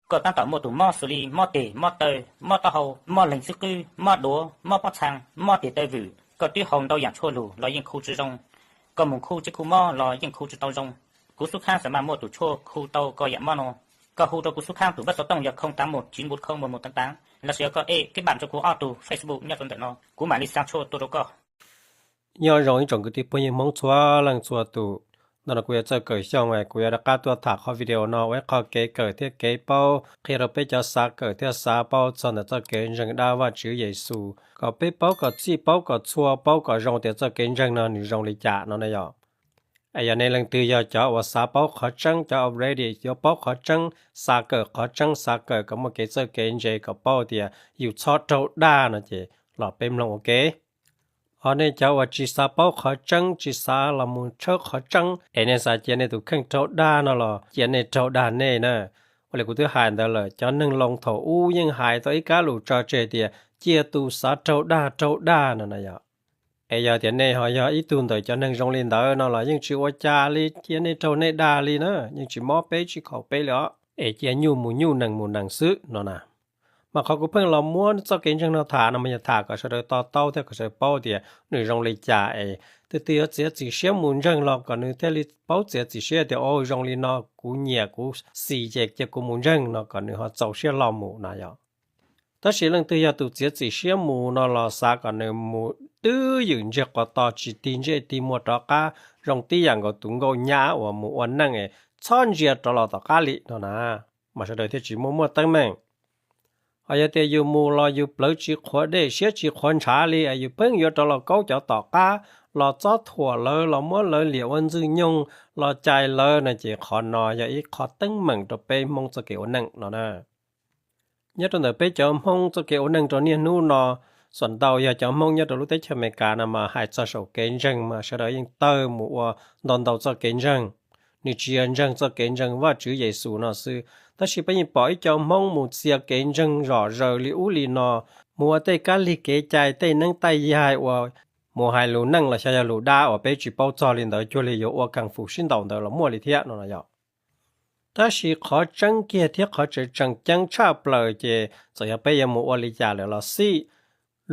Koj tab tom muaj tus mob xws li mob tes, mob taw, mob taub hau, mob leeg xwb qwb, mob duav, mob pob txhaa, mob tes taw vwm, koj twb haus ntau yaam tshuaj lug los yeej khu tsi zoo. Koj mus khu tsi khu mob los yeej khu tsi tau zoo. Kuv xub khaab xaav mas muaj tus tshuaj khu tau koj yaam mob nuav. Koj hu rua kuv xub khaab tus npawb xov tooj yog không tám một chín một không một một tám tám, lossis yog koj add kết bạn rua kuv ob tug Facebook nyob rua ntawm no, kuv mam li xa tshuaj tuaj rua koj. Nyob zoo ib tsoom kwv tij phooj ywg Hmoob txhua leej txhua tus. Ntawm no kuv yog Txawj Kawm Xyooj, kuv yuav rov qab tuaj tham qhov video no ua ib qho kev kawm thiab kev paub qhia rau peb cov xav kawm thiab xav paub txog ntawm txoj kev ntseeg dab Vajtswv Yexus, kom peb paub kom txhij, paub kom txhua, paub kom zoo tias txoj kev ntseeg no nws zoo li cas no na yom. Es yog nej leej twg yog cov uas xav paub qhov tseeb, cov already yuav paub qhov tseeb, xav kawm qhov tseeb, xav kawm kom muaj kev txawj kev ntse kom paub tias yus txhob raug dag no ces los peb mloog ua ke. Ho nej cov uas tsis xav paub qhov tseeb, tsis xav los mus tshawb qhov tseeb, es nej xav cia nej tus kheej raug dag no los cia nej raug dag nej na. Ua li kuv twb hais ntawd lawm, cov neeg Loos thaum ub yeej hais tau ib kab lus tso tseg tias cia tus xav raug dag raug dag no na yom. Es yog tias nej ho yog ib tug ntawm cov neeg zoo li ntawd no los yeej tsis ua cas li, cia nej raug nej dag li na, yeej tsis mob peb tsis khaum peb li os, es cia nyuj mus nyuj nees mus nees xwb no na. Mas qhov kuv pheej los muab txoj kev ntseeg no tham no mas yog tham kom sawv daws to taub thiab kom sawv daws paub tias nws zoo li cas es twg twg yuav txiav txim siab mus ntseeg los kom nws thiaj li paub txiav txim siab tias, o, zoo li no kuv nyiam kuv xis ces cia kuv mus ntseeg no kom nws ho txaus siab hlo mus na yom. Tab sis leej twg yog tus txiav txim siab mus no los xav kom nws mus twb ywm ntsiag quas to tsis tig ntsej tig muag rov qab zoo tib yam nkaus tus nkauj nyab uas mus ua neej es txhob ntsia rov los tom qab li no na, mas sawv daws thiaj tsis muaj muaj teeb meem. Ho yog tias yus mus los yus plawv tsis qhuav dej siab tsis qhuav ntshav li, yus pheej yuav rov los kaub cov tom qab, los txob thuam lawv, los muab lawv liam ua ntxwg nyoog, los cais lawv no ces qhov no yog ib qho teeb meem rau peb Hmoob txoj kev ua neej no na. Nyob rau ntawm peb cov Hmoob txoj kev ua neej rau niaj hnub no, xuam ntau yog cov Hmoob nyob rau lub teb chaws Amelikas no mas hais txog saum kev ntseeg mas sawv daws yeej tawg mus ua ntau ntau txoj kev ntseeg. Nws tsis yog ntseeg txoj kev ntseeg Vajtswv Yexus no xwb, tab sis peb yeej pom ib co Hmoob mus txia kev ntseeg zom zaws li ub li no, mus ua tej kab lig kev cai tej neeb tej yaig uas mus hais lus neej los xyov yog lus dab uas peb tsis paub txog li ntawd cuag li yuav ua kheej fum sib ntaus ntawd los muaj li thiab no yom. Tab sis qhov tseeb kiag thiab qhov tseem tseem ceeb tshaj plaws ces txawm yog peb yuav mus ua li cas lawm los xij,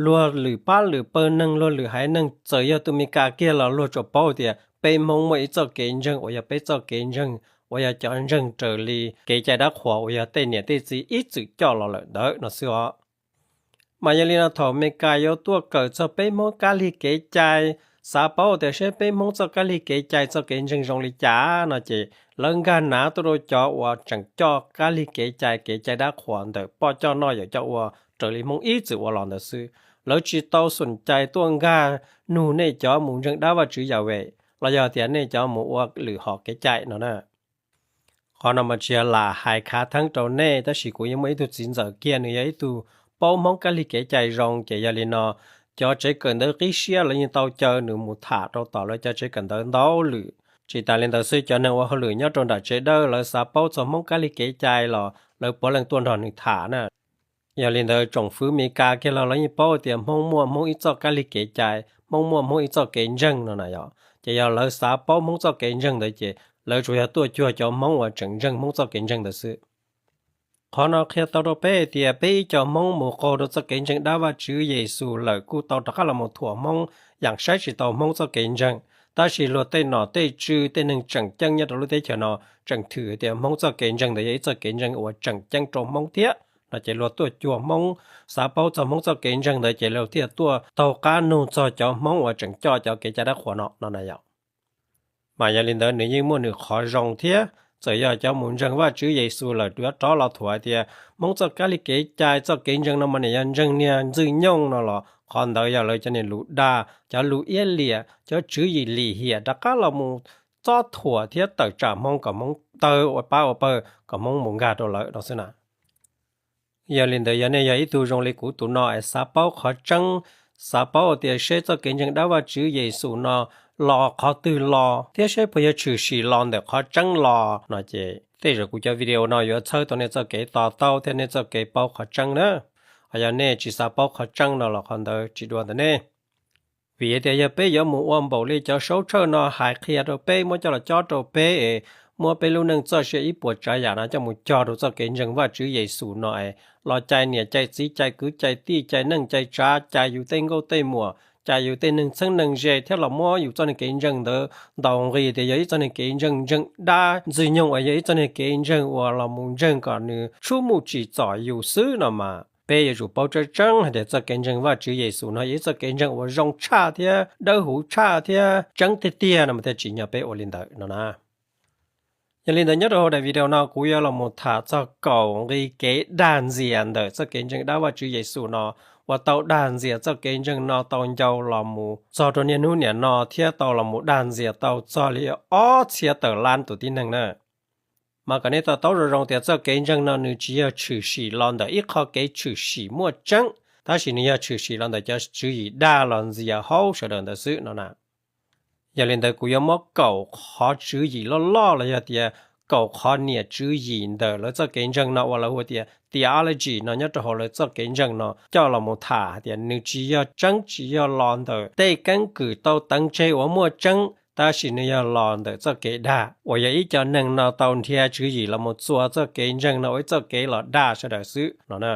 luag lwm pab lwm pawg neeg, luag lwm haiv neeg, txawm yog tus Amelikas kiag los luag tsuas paub tias peb Hmoob muaj ib txoj kev ntseeg uas yog peb txoj kev ntseeg uas yog cov ntseeg raws li kev cai dab qhuas uas yog tej niam tej txiv ib txwm coj los lawm ntawd no xwb os. Mas yog li no thaum Amelikas yuav tuaj kawm txog peb Hmoob kab lig kev cai, xav paub tias seb peb Hmoob txoj kab lig kev cai txoj kev ntseeg zoo li cas no ces lawv nkag nav tuaj rau cov uas tseem coj kab lig kev cai, kev cai dab qhuas ntawm poj coj noj yawm coj ua raws li Hmoob ib txwm ua los ntawd xwb. Lawv tsis tau xum cai tuaj nkag nug nej cov mus ntseeg dab Vajtswv Yahweh los yog tias nej cov mus ua lwm hom kev cai no na. Qhov no mas tsis yog lam hais khav theeb rau nej, tab sis kuv yeej muaj ib tug txiv ntxawm kiag, nws yog ib tug paub Hmoob kab lig kev cai zoo, ces yog li no cov tsev kawm ntawv qib siab lawv yeej tau caw nws mus tham rau tom lawv cov tsev kawm ntawv ntau lwm. Tsis tas li ntawd xwb, cov neeg ua hauj lwm nyob rau nram tsev dawb lawv xav paub txog Hmoob kab lig kev cai los lawv puav leej tuaj nrog nws tham na. Yog li ntawd tsoom fwv Amelikas kiag los lawv yeej paub tias Hmoob muaj Hmoob ib txoj kab lig kev cai, Hmoob muaj Hmoob ib txoj kev ntseeg no na yom. Ces yog lawv xav paub Hmoob txoj kev ntseeg ntawd ces lawv tsuas yog tuaj cuag cov Hmoob uas tseem ntseeg Hmoob txoj kev ntseeg ntawd xwb. Qhov no qhia tau rau peb tias peb ib co Hmoob mus qaug rau txoj kev ntseeg dab Vajtswv Yexus lawm kuj tau rov qab los mus thuam Hmoob, yaam saib tsis tau Hmoob txoj kev ntseeg. Tab sis luag tej nom tej tswv tej neeg tseem ceeb nyob rau lub teb chaws no tseem thwm tias Hmoob txoj kev ntseeg ntawd yog ib txoj kev ntseeg uas tseem ceeb rau Hmoob thiab no ces luag tuaj cuag Hmoob, xav paub txog Hmoob txoj kev ntseeg ntawd ces luag thiaj tuaj taug qab nug txog cov Hmoob uas tseem coj cov kev cai dab qhuas no no na yom. Mas yog li ntawd nws yeej muaj nws qhov zoo thiab. Txawm yog cov mus ntseeg Vajtswv Yexus lawm yuav rov los thuam tias Hmoob txoj kab lig kev cai txoj kev ntseeg no mas nws yog ntseeg niag ntxwg nyoog no los qhov ntawd yog lawv cov niag lus dag, cov lus iab liam, cov tswv yim lim hiam rov qab los mus txob thuam thiab tawm tsam Hmoob kom Hmoob tawg ua pab ua pawg kom Hmoob mus nkag rau lawv no xwb na. Yog li ntawd yog nej yog ib tug zoo li kuv tus no es xav paub qhov tseeb, xav paub tias seb txoj kev ntseeg dab Vajtswv Yexus no los qhov twg los thiab seb puas yuav tshwm sim los ntawm qhov tseeb los no ces tej zaum kuv cov video no yuav txhawb tau nej txoj kev to taub thiab nej txoj kev paub qhov tseeb na. Ho yog nej tsis xav paub qhov tseeb no los qhov ntawd tsis dua ntawm nej. Vim tias yog peb yuav mus ua npaum li cov saub tshawj no hais qhia rau peb, muab coj los cob rau peb es muab peb lub neej txoj sia ib puas tsav yam no coj mus cog rau txoj kev ntseeg Vajtswv Yexus no es los cais niam cais txiv cais kwv cais tij cais neej cais tsav cais yus tej nkauj tej muam cais yus tej neeg txheeb neeg ze thiab los muab yus txoj niag kev ntseeg ntawd ntaus nqi tias yog ib txoj niag kev ntseeg ntseeg dab ntxwg nyoog uas yog ib txoj niag kev ntseeg uas los mus ntseeg kom nws tshub muj tsim txom yus xwb no mas peb yuav tsum paub tseeb tseeb hais tias txoj kev ntseeg Vajtswv Yexus no yog ib txoj kev ntseeg uas zoo tshaj thiab dawb huv tshaj thiab tseeb tiag tiag no mas thiaj tsim nyog peb ua li ntawd no na. Yog li ntawd nyob rau hauv daim video no kuv yuav los mus tham txog kaum nqi kev dag ntxias ntawm txoj kev ntseeg dab Vajtswv Yexus no uas tau dag ntxias txoj kev ntseeg no tau ncau los mus txog rau niaj hnub niam no thiab tau los mus dag ntxias tau txog li ob txhiab tawm lab tus tib neeg na. Mas kom nej to taub zoo zoo tias txoj kev ntseeg no nws tsis yog tshwm sim los ntawm ib qho kev tshwm sim muaj tseeb, tab sis nws yog tshwm sim los ntawm cov tswv yim dag los ntxias hauv sawv daws ntawd xwb no na. Yog li ntawd kuv yuav muab kaum qhov tswv yim loj loj los yog tias kaum qhov niam tswv yim ntawm lawv txoj kev ntseeg no uas lawv hu tias theology no nyob rau hauv lawv txoj kev ntseeg no coj los mus tham hais tias nws tsis yog tseeb tsis yog los ntawm tej keeb kwm tau teev tseg uas muaj tseeb, tab sis nws yog los ntawm txoj kev dag uas yog ib co neeg no tau nrhiav tswv yim los mus txua txoj kev ntseeg no ua ib txoj kev los dag sawv daws xwb no na.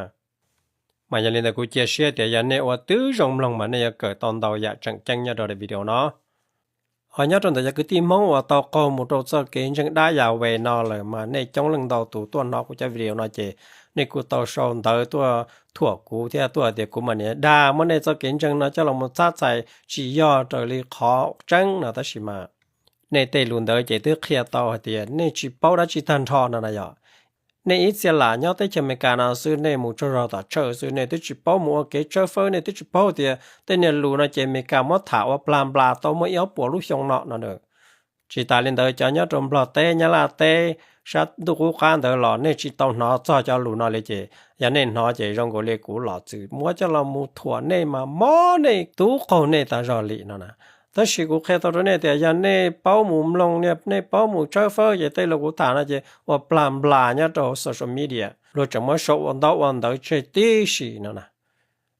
Mas yog li ntawd kuv cia siab tias yog nej ua tib zoo mloog mas nej yuav kawm tau ntau yam tseem ceeb nyob rau daim video no. Ho nyob rau ntawm cov kwv tij Hmoob uas tau qaug mus rau txoj kev ntseeg dab Yahweh no lawm mas nej coob leej ntau tus tuaj hnov kuv cov video no ces nej kuj tau sau ntawv tuaj thuam kuv thiab tuaj hais tias kuv mas niam dag muab nej txoj kev ntseeg no coj los mus txhab txhais tsis yog raws li qhov tseeb no tab sis mas nej tej lus ntawd ces twb qhia tau hais tias nej tsis paub dab tsi tag nrho no na yom. Nej ib txhia lam nyob teb chaws Amelikas no xwb, nej mus tsaug zog tom church xwb, nej twb tsis paub mus ua kev tshawb fawb, nej twb tsis paub tias tej niag lus no ces Amelikas muab tham ua plag nplas tau muaj ib ob puas lub xyoo no no. Tsis tas li ntawd cov nyob rau Nplog teb, Nyab Laj teb, sab ntuj qub qab ntawd los nej tsis tau hnov txog cov lus no li ces yog nej hnov ces zoo nkaus li kuv los txwm muab coj los mus thuam nej mas mob nej tub qaug nej tas zog li no na. Tab sis kuv qhia tau rau nej tias yog nej paub mus mloog, nej paub mus tshawb fawb ces tej lus kuv tham no ces ua plag nplas nyob rau social media, luag tseem muab sau ua ntaub ua ntawv tseg tib si no na.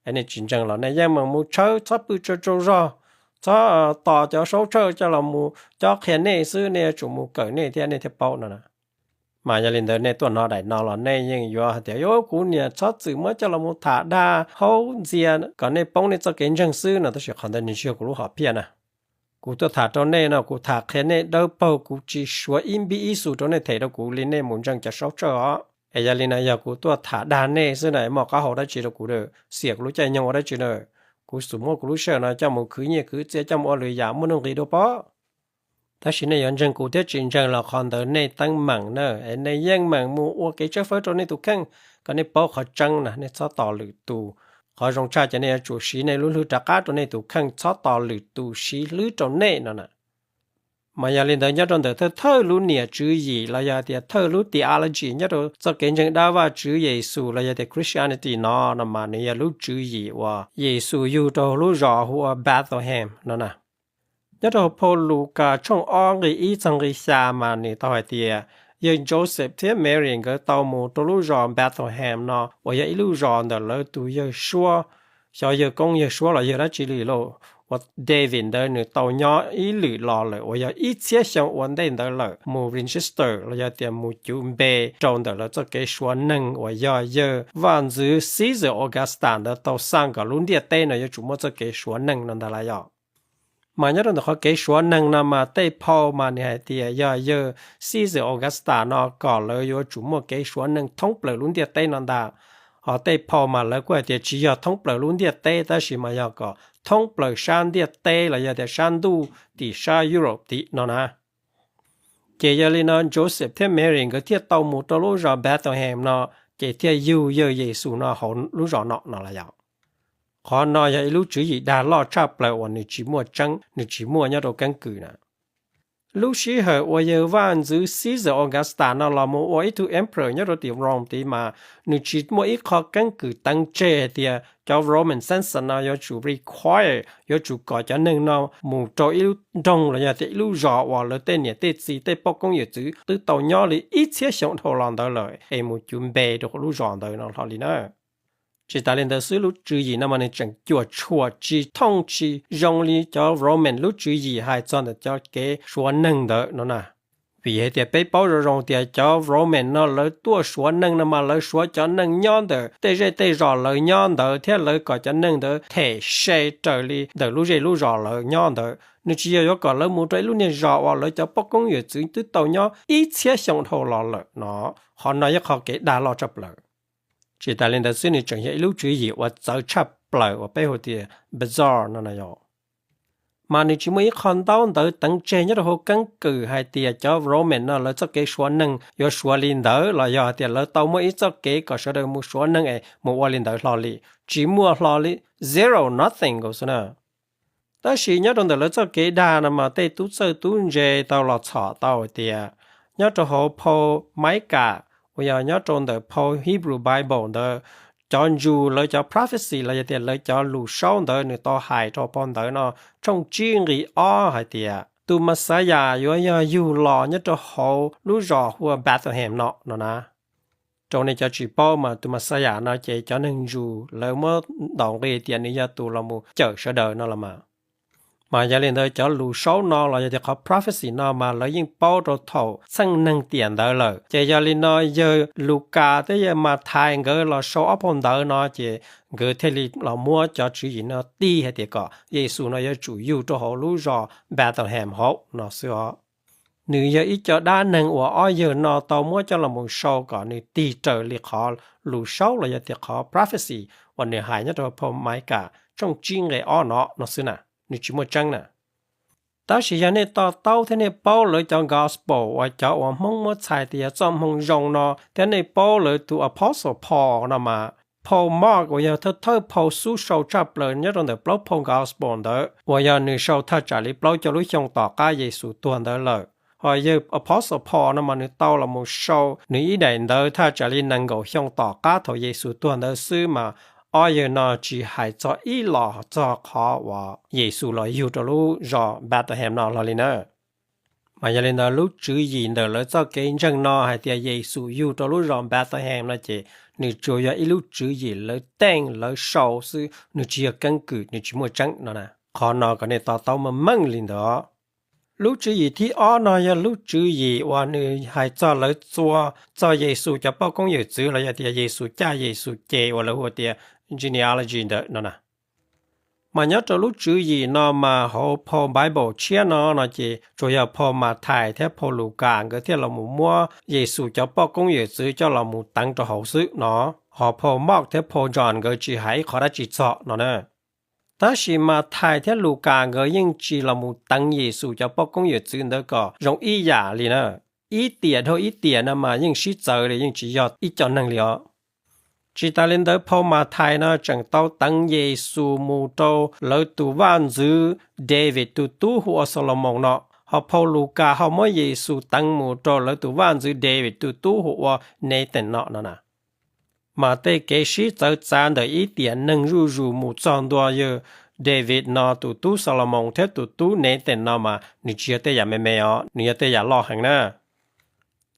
Nej tsis ntseeg los nej yeej meem mus tshawb, txhob pw tsaug tsaug zog, txhob tos cov saub tshawj coj los mus cob qhia nej xwb, nej yuav tsum mus kawm nej thiab nej thiaj paub no na. Mas yog li ntawd nej tuaj hnov daim no los nej yeej yuav hais tias, Yuav, kuv niam txhob txwm muab coj los mus tham dag haub ntxias kom nej poob nej txoj kev ntseeg xwb no, tab sis qhov ntawd nws tsis yog kuv lub hom phiaj na. Kuv tuaj tham rau nej no, kuv tham qhia nej dawb paug, kuv tsis suav ib npib ib xu rau nej them rau kuv li nej mus ntseeg cov saub tshawj os. Es yog li no yog kuv tuaj tham dag nej xwb na, muaj qab hau dab tsi rau kuv, xiam kuv lub caij nyoog ua dab tsi na. Kuv xum muab kuv lub sij hawm no coj mus khwv nyiaj khwv txiaj, coj mus ua lwm yam muaj nuj nqis dua pob. Tab sis nej yuav ntseeg kuv thiab tsis ntseeg los qhov ntawd nej teeb meem na, es nej yeej meem mus ua kev tshawb fawb rau nej tus kheej kom nej paub qhov tseeb na, nej txhob tos lwm tus. Qhov zoo tshaj ces nej yuav tsum siv nej lub hlwb rov qab rau nej tus kheej, txhob tos lwm tus siv hlwb rau nej no na. Mas yog li ntawd nyob rau ntawm thawj thawj lub niam tswv yim los yog tias thawj lub theology nyob rau txoj kev ntseeg dab Vajtswv Yexus los yog tias Christianity no no mas nws yog lub tswv yim uas Yexus yug rau lub zos hu ua Bethlehem no na. Nyob rau hauv phau Lukas tshooj ob nqi ib txog nqi xya mas nws tau hais tias yawg Joseph thiab Mary nkawd tau mus rau lub zos Bethlehem no uas yog ib lub zos ntawm lawv tus yawg suab, xyov yawg koob yawg suab los yawg dab tsi li lauj, uas David ntawd nws tau nyob ib lwm los lawm uas yog ib txhiab xyoo ua ntej ntawd lawm mus register los yog tias mus cuv npe rau ntawm lawv txoj kev suav neeg uas yog yawg vaj ntxwv Caesar Augusta ntawd tau xaj kom lub ntiaj teb no yuav tsum muaj txoj kev suav neeg no ntag lauj yom. Mas nyob rau ntawm qhov kev suav neeg no mas tej phau mas nws hais tias yog yawg Caesar Augusta no kom lawv yuav tsum muaj kev suav neeg thoob plaws lub ntiaj teb no ntag. Ho tej phau mas lawv kuj hais tias tsis yog thoob plaws lub ntiaj teb tab sis mas yog kom thoob plaws sab ntiaj teb los yog tias sab ntuj tim sab Europe tim no na. Ces yog li no Joseph thiab Mary nkawd thiaj tau mus rau lub zos Bethlehem no, ces thiaj yug yawg Yexus no hauv lub zos no no lauj yom. Qhov no yog ib lub tswv yim dag loj tshaj plaws uas nws tsis muaj tseeb, nws tsis muaj nyob rau keeb kwm na. Lub sij hawm uas yawg vaj ntxwv Caesar Augusta no los mus ua ib tug emperor nyob rau tim Rome tid mas nws tsis muaj ib qho keeb kwm teev tseg hais tias cov Roman census no yuav tsum require, yuav tsum kom cov neeg no mus rau ib lub nroog los yog tias ib lub zos uas lawv tej niam tej txiv tej poj koob yawm txwv twb tau nyob li ib txhiab xyoo dhau los ntawd lawm es mus cuv npe rau lub zos ntawd no hlo li na. Tsis tas li ntawd xwb, lub tswv yim no mas nws tseem cuam tshuam tsis thooj tsis zoo li cov Roman lub tswv yim hais txog ntawm cov kev suav neeg ntawd no na. Vim hais tias peb paub zoo zoo tias cov Roman no lawv tuaj suav neeg no mas lawv suav cov neeg nyob ntawm tej zej tej zos lawv nyob ntawd thiab lawv kom cov neeg ntawd them se raws li ntawm lub zej lub zos lawv nyob ntawd. Nws tsis yog yuav kom lawv mus rau ib lub niag zos uas lawv cov poj koob yawm txwv twb tau nyob ib txhiab xyoo dhau los lawm no. Qhov no yog qhov kev dag loj tshaj plaws. Tsis tas li ntawd xwb, nws tseem yog ib lub tswv yim uas txawv tshaj plaws uas peb hu tias bizarre no na yog. Mas nws tsis muaj ib qho ntaub ntawv teev tseg nyob rau hauv keeb kwm hais tias cov Roman no lawv txoj kev suav neeg yuav suav li ntawd los yog hais tias lawv tau muaj ib txoj kev kom sawv daws mus suav neeg es mus ua li ntawd hlo li. Tsis muaj hlo li, zero, nothing nkaus xwb na. Tab sis nyob rau ntawm lawv txoj kev dag no mas tej tub txawj tub ntse tau los txhom tau hais tias nyob rau hauv phau Maikam uas yog nyob rau ntawm phau Hebrew Bible ntawd, cov Jew lawv cov prophecy los yog tias lawv cov lus saub ntawd nws tau hais rau phau ntawv no tshooj tsib nqi ob hais tias tus Messiah yuav yog yug los nyob rau hauv lub zos hu ua Bethlehem no no na. Rau nej cov tsis paub mas tus Messiah no ces cov neeg Jew lawv muab ntaus nqi tias nws yog tus los mus cawm sawv daws no los mas. Mas yog li ntawd cov lus saub no los yog tias qhov prophecy no mas lawv yeej paub rau thaum txheej neeg tiam ntawd lawm. Ces yog li no yawg Lukas thiab yawg Mathais nkawd los sau ob phau ntawv no ces nkawd thiaj li los muab cov tswv yim no tig hais tias kom Yexus no yuav tsum yug rau hauv lub zos Bethlehem hauv no xwb os. Nws yog ib co dab neeg uas ob yawg no tau muab coj los mus sau kom nws tig raws li qhov lus saub los yog tias qhov prophecy uas nws hais nyob rau phau Maikam tshooj tsib nqe ob no no xwb na, nws tsis muaj tseeb na. Tab sis yog nej to taub thiab nej paub lawv cov gospel uas cov uas Hmoob muab txhais tias yog txoj hmoo zoo no thiab nej paub lawv tus apostle Paul no mas, phau Mark uas yog thawj thawj phau xub sau tshaj plaws nyob rau ntawm plaub phau gospel ntawd uas yog nws sau thaj tsam li plaub caug lub xyoo tom qab Yexus tuag ntawd lawm. Ho yawg apostle Paul no mas nws tau los mus sau nws ib daim ntawv thaj tsam li nees nkaum xyoo tom qab thaum Yexus tuag ntawd xwb mas ob yawg no tsis hais txog ib los txog qhov uas Yexus los yug rau lub zos Bethlehem no hlo li na. Mas yog li ntawd lub tswv yim ntawm lawv txoj kev ntseeg no hais tias Yexus yug rau lub zos Bethlehem no ces nws tsuas yog ib lub tswv yim lawv teej lawv sau xwb, nws tsis yog keeb kwm, nws tsis muaj tseeb no na. Qhov no kom nej to taub meej meej li ntawd. Lub tswv yim thib ob no yog lub tswv yim uas nws hais txog lawv txua txog Yexus cov poj koob yawm txwv los yog tias Yexus caj Yexus ces uas lawv hu tias genealogy ntawd no na. Mas nyob rau lub tswv yim no mas hauv phau Bible tshiab no no ces tsuas yog phau Mathais thiab phau Lukas nkawd thiaj los mus muab Yexus cov poj koob yawm txwv coj los mus teev rau hauv xwb no. Ho phau Mark thiab phau John nkawd tsis hais ib qho dab tsi txog no na. Tab sis Mathais thiab Lukas nkawd yeej tsis los mus teev Yexus cov poj koob yawm txwv ntawd kom zoo ib yam li na. Ib tiam dhau ib tiam no mas yeej sib txawv li, yeej tsis yog ib co neeg li os. Tsis tas li ntawd phau Mathais no tseem tau teev Yexus mus rau lawv tus vaj ntxwv David tus tub hu ua Xalumoos no, ho phau Lukas ho muab Yexus teev mus rau lawv tus vaj ntxwv David tus tub hu ua Nathan no no na. Mas tej kev sib txawv txav ntawm ib tiam neeg zuj zus mus txog ntua yawg David no tus tub Xalumoos thiab tus tub Nathan no mas nws tsis yog tej yam me me os, nws yog tej yam loj heev na.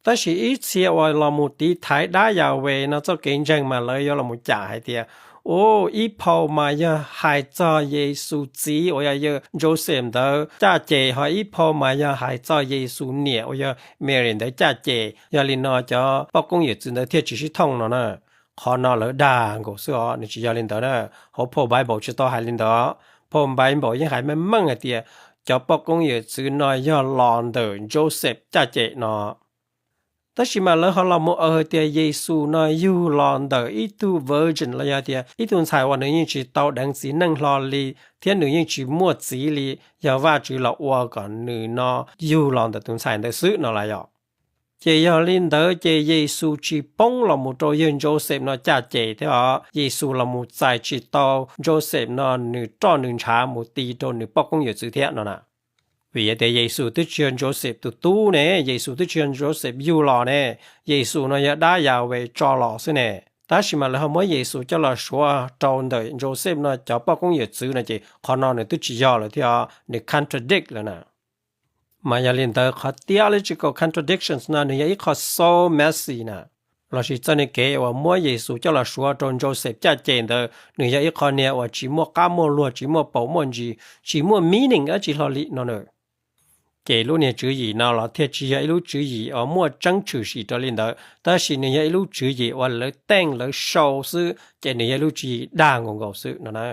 Tab sis ib txhia uas los mus tiv thaiv dab Yahweh no txoj kev ntseeg mas lawv yuav los mus cam hais tias, u, ib phau mas yog hais txog Yexus txiv uas yog yawg Joseph ntawd caj ces, ho ib phau mas yog hais txog Yexus niam uas yog Mary ntawd caj ces, yog li no cov poj koob yawm txwv ntawd thiaj tsis sib thooj no na. Qhov no lawv dag nkaus xwb os, nws tsis yog li ntawd na. Hauv phau Bible tsis tau hais li ntawd. Phau Bible yeej hais meej meej hais tias cov poj koob yawm txwv no yog los ntawm Joseph caj ces no. Tab sis mas lawv ho los mus aw hais tias Yexus no yug los ntawm ib tug virgin los yog tias ib tug ntxhais uas nws yeej tsis tau deev txiv neej hlo li, thiab nws yeej tsis muaj txiv li, yog Vajtswv los ua kom nws no yug los ntawm tus ntxhais ntawd xwb no las yom. Ces yog li ntawd ces Yexus tsis poob los mus rau yawg Joseph no caj ces thiab os. Yexus los mus txais tsis tau Joseph no nws roj nws ntshav mus ti rau nws poj koob yawm txwv thiab no na. Vim hais tias Yexus twb tsis yog Joseph tus tub ne, Yexus twb tsis yog Joseph yug los ne, Yexus no yog dab Yahweh tso los xwb ne. Tab sis mas lawv ho muab Yexus coj los suav rau ntawm Joseph no cov poj koob yawm txwv no ces qhov no nws twb tsis yog lawm thiab, nws contradict lawm na. Mas yog li ntawd qhov theological contradictions no nws yog ib qho so messy na. Lossis txoj niag kev uas muab Yexus coj los suav rau Joseph caj ces ntawd nws yog ib qho niag uas tsis muaj qab muaj luag, tsis muaj paus muaj ntsis, tsis muaj meaning dab tsi hlo li no na. Ces lub niag tswv yim no los thiaj tsis yog ib lub tswv yim uas muaj tseeb tshwm sim raws li ntawd, tab sis nws yog ib lub tswv yim uas lawv teej lawv sau xwb, ces nws yog ib lub tswv yim dag nkaus nkaus xwb no na.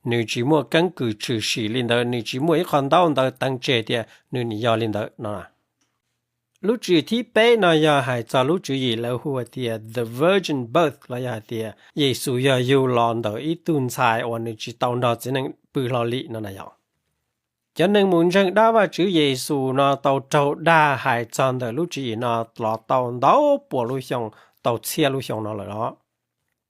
Nws tsis muaj keeb kwm tshwm sim li ntawd, nws tsis muaj ib qho ntaub ntawv teev tseg tias nws nim yog li ntawd no. Lub tswv yim thib peb no yog hais txog lub tswv yim lawv hu tias the virgin birth los yog hais tias Yexus yog yug los ntawm ib tug ntxhais uas nws tsis tau nrog txiv neej pw hlo li no na yog. Cov neeg mus ntseeg dab Vajtswv Yexus no tau raug dag hais txog ntawm lub tswv yim no los tau ntau puas lub xyoo, tau txhiab lub xyoo no lawm los.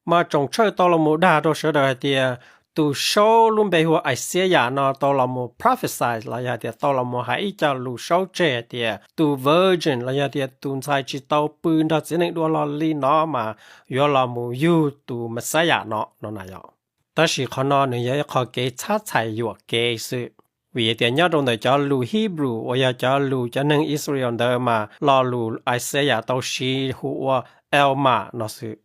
Mas tsoom tshawj tau los mus dag rau sawv daws hais tias tus saub lub npe hu ua Isaiah no tau los mus prophesy los yog tias tau los mus hais ib co lus saub tseg hais tias tus virgin los yog tias tus ntxhais tsis tau pw nrog txiv neej dua hlo li no mas yuav los mus yug tus Messiah no no na yog. Tab sis qhov no nws yog ib qho kev txhab txhais yuam kev xwb, vim tias nyob rau ntawm cov lus Hebrew uas yog cov lus cov neeg Israel ntawd mas lo lus Isaiah tau siv hu ua Alma no xwb.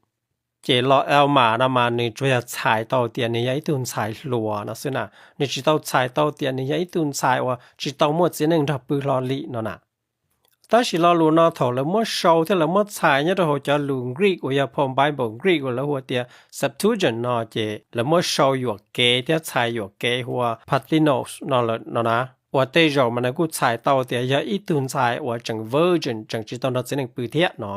Ces lo Alma no mas nws tsuas yog txhais tau tias nws yog ib tug ntxhais hluas no xwb na, nws tsis tau txhais tau tias nws yog ib tug ntxhais uas tsis tau muaj txiv neej nrog pw hlo li no na. Tab sis lo lus no thaum lawv muab sau thiab lawv muab txhais nyob rau hauv cov lus Greek uas yog phau Bible Greek uas lawv hu tias Septuagint no ces lawv muab sau yuam kev thiab txhais yuam kev hu ua Pathinos no lawm no na, uas tej zaum mas nws kuj txhais tau tias yog ib tug ntxhais uas tseem virgin tseem tsis tau nrog txiv neej pw thiab no.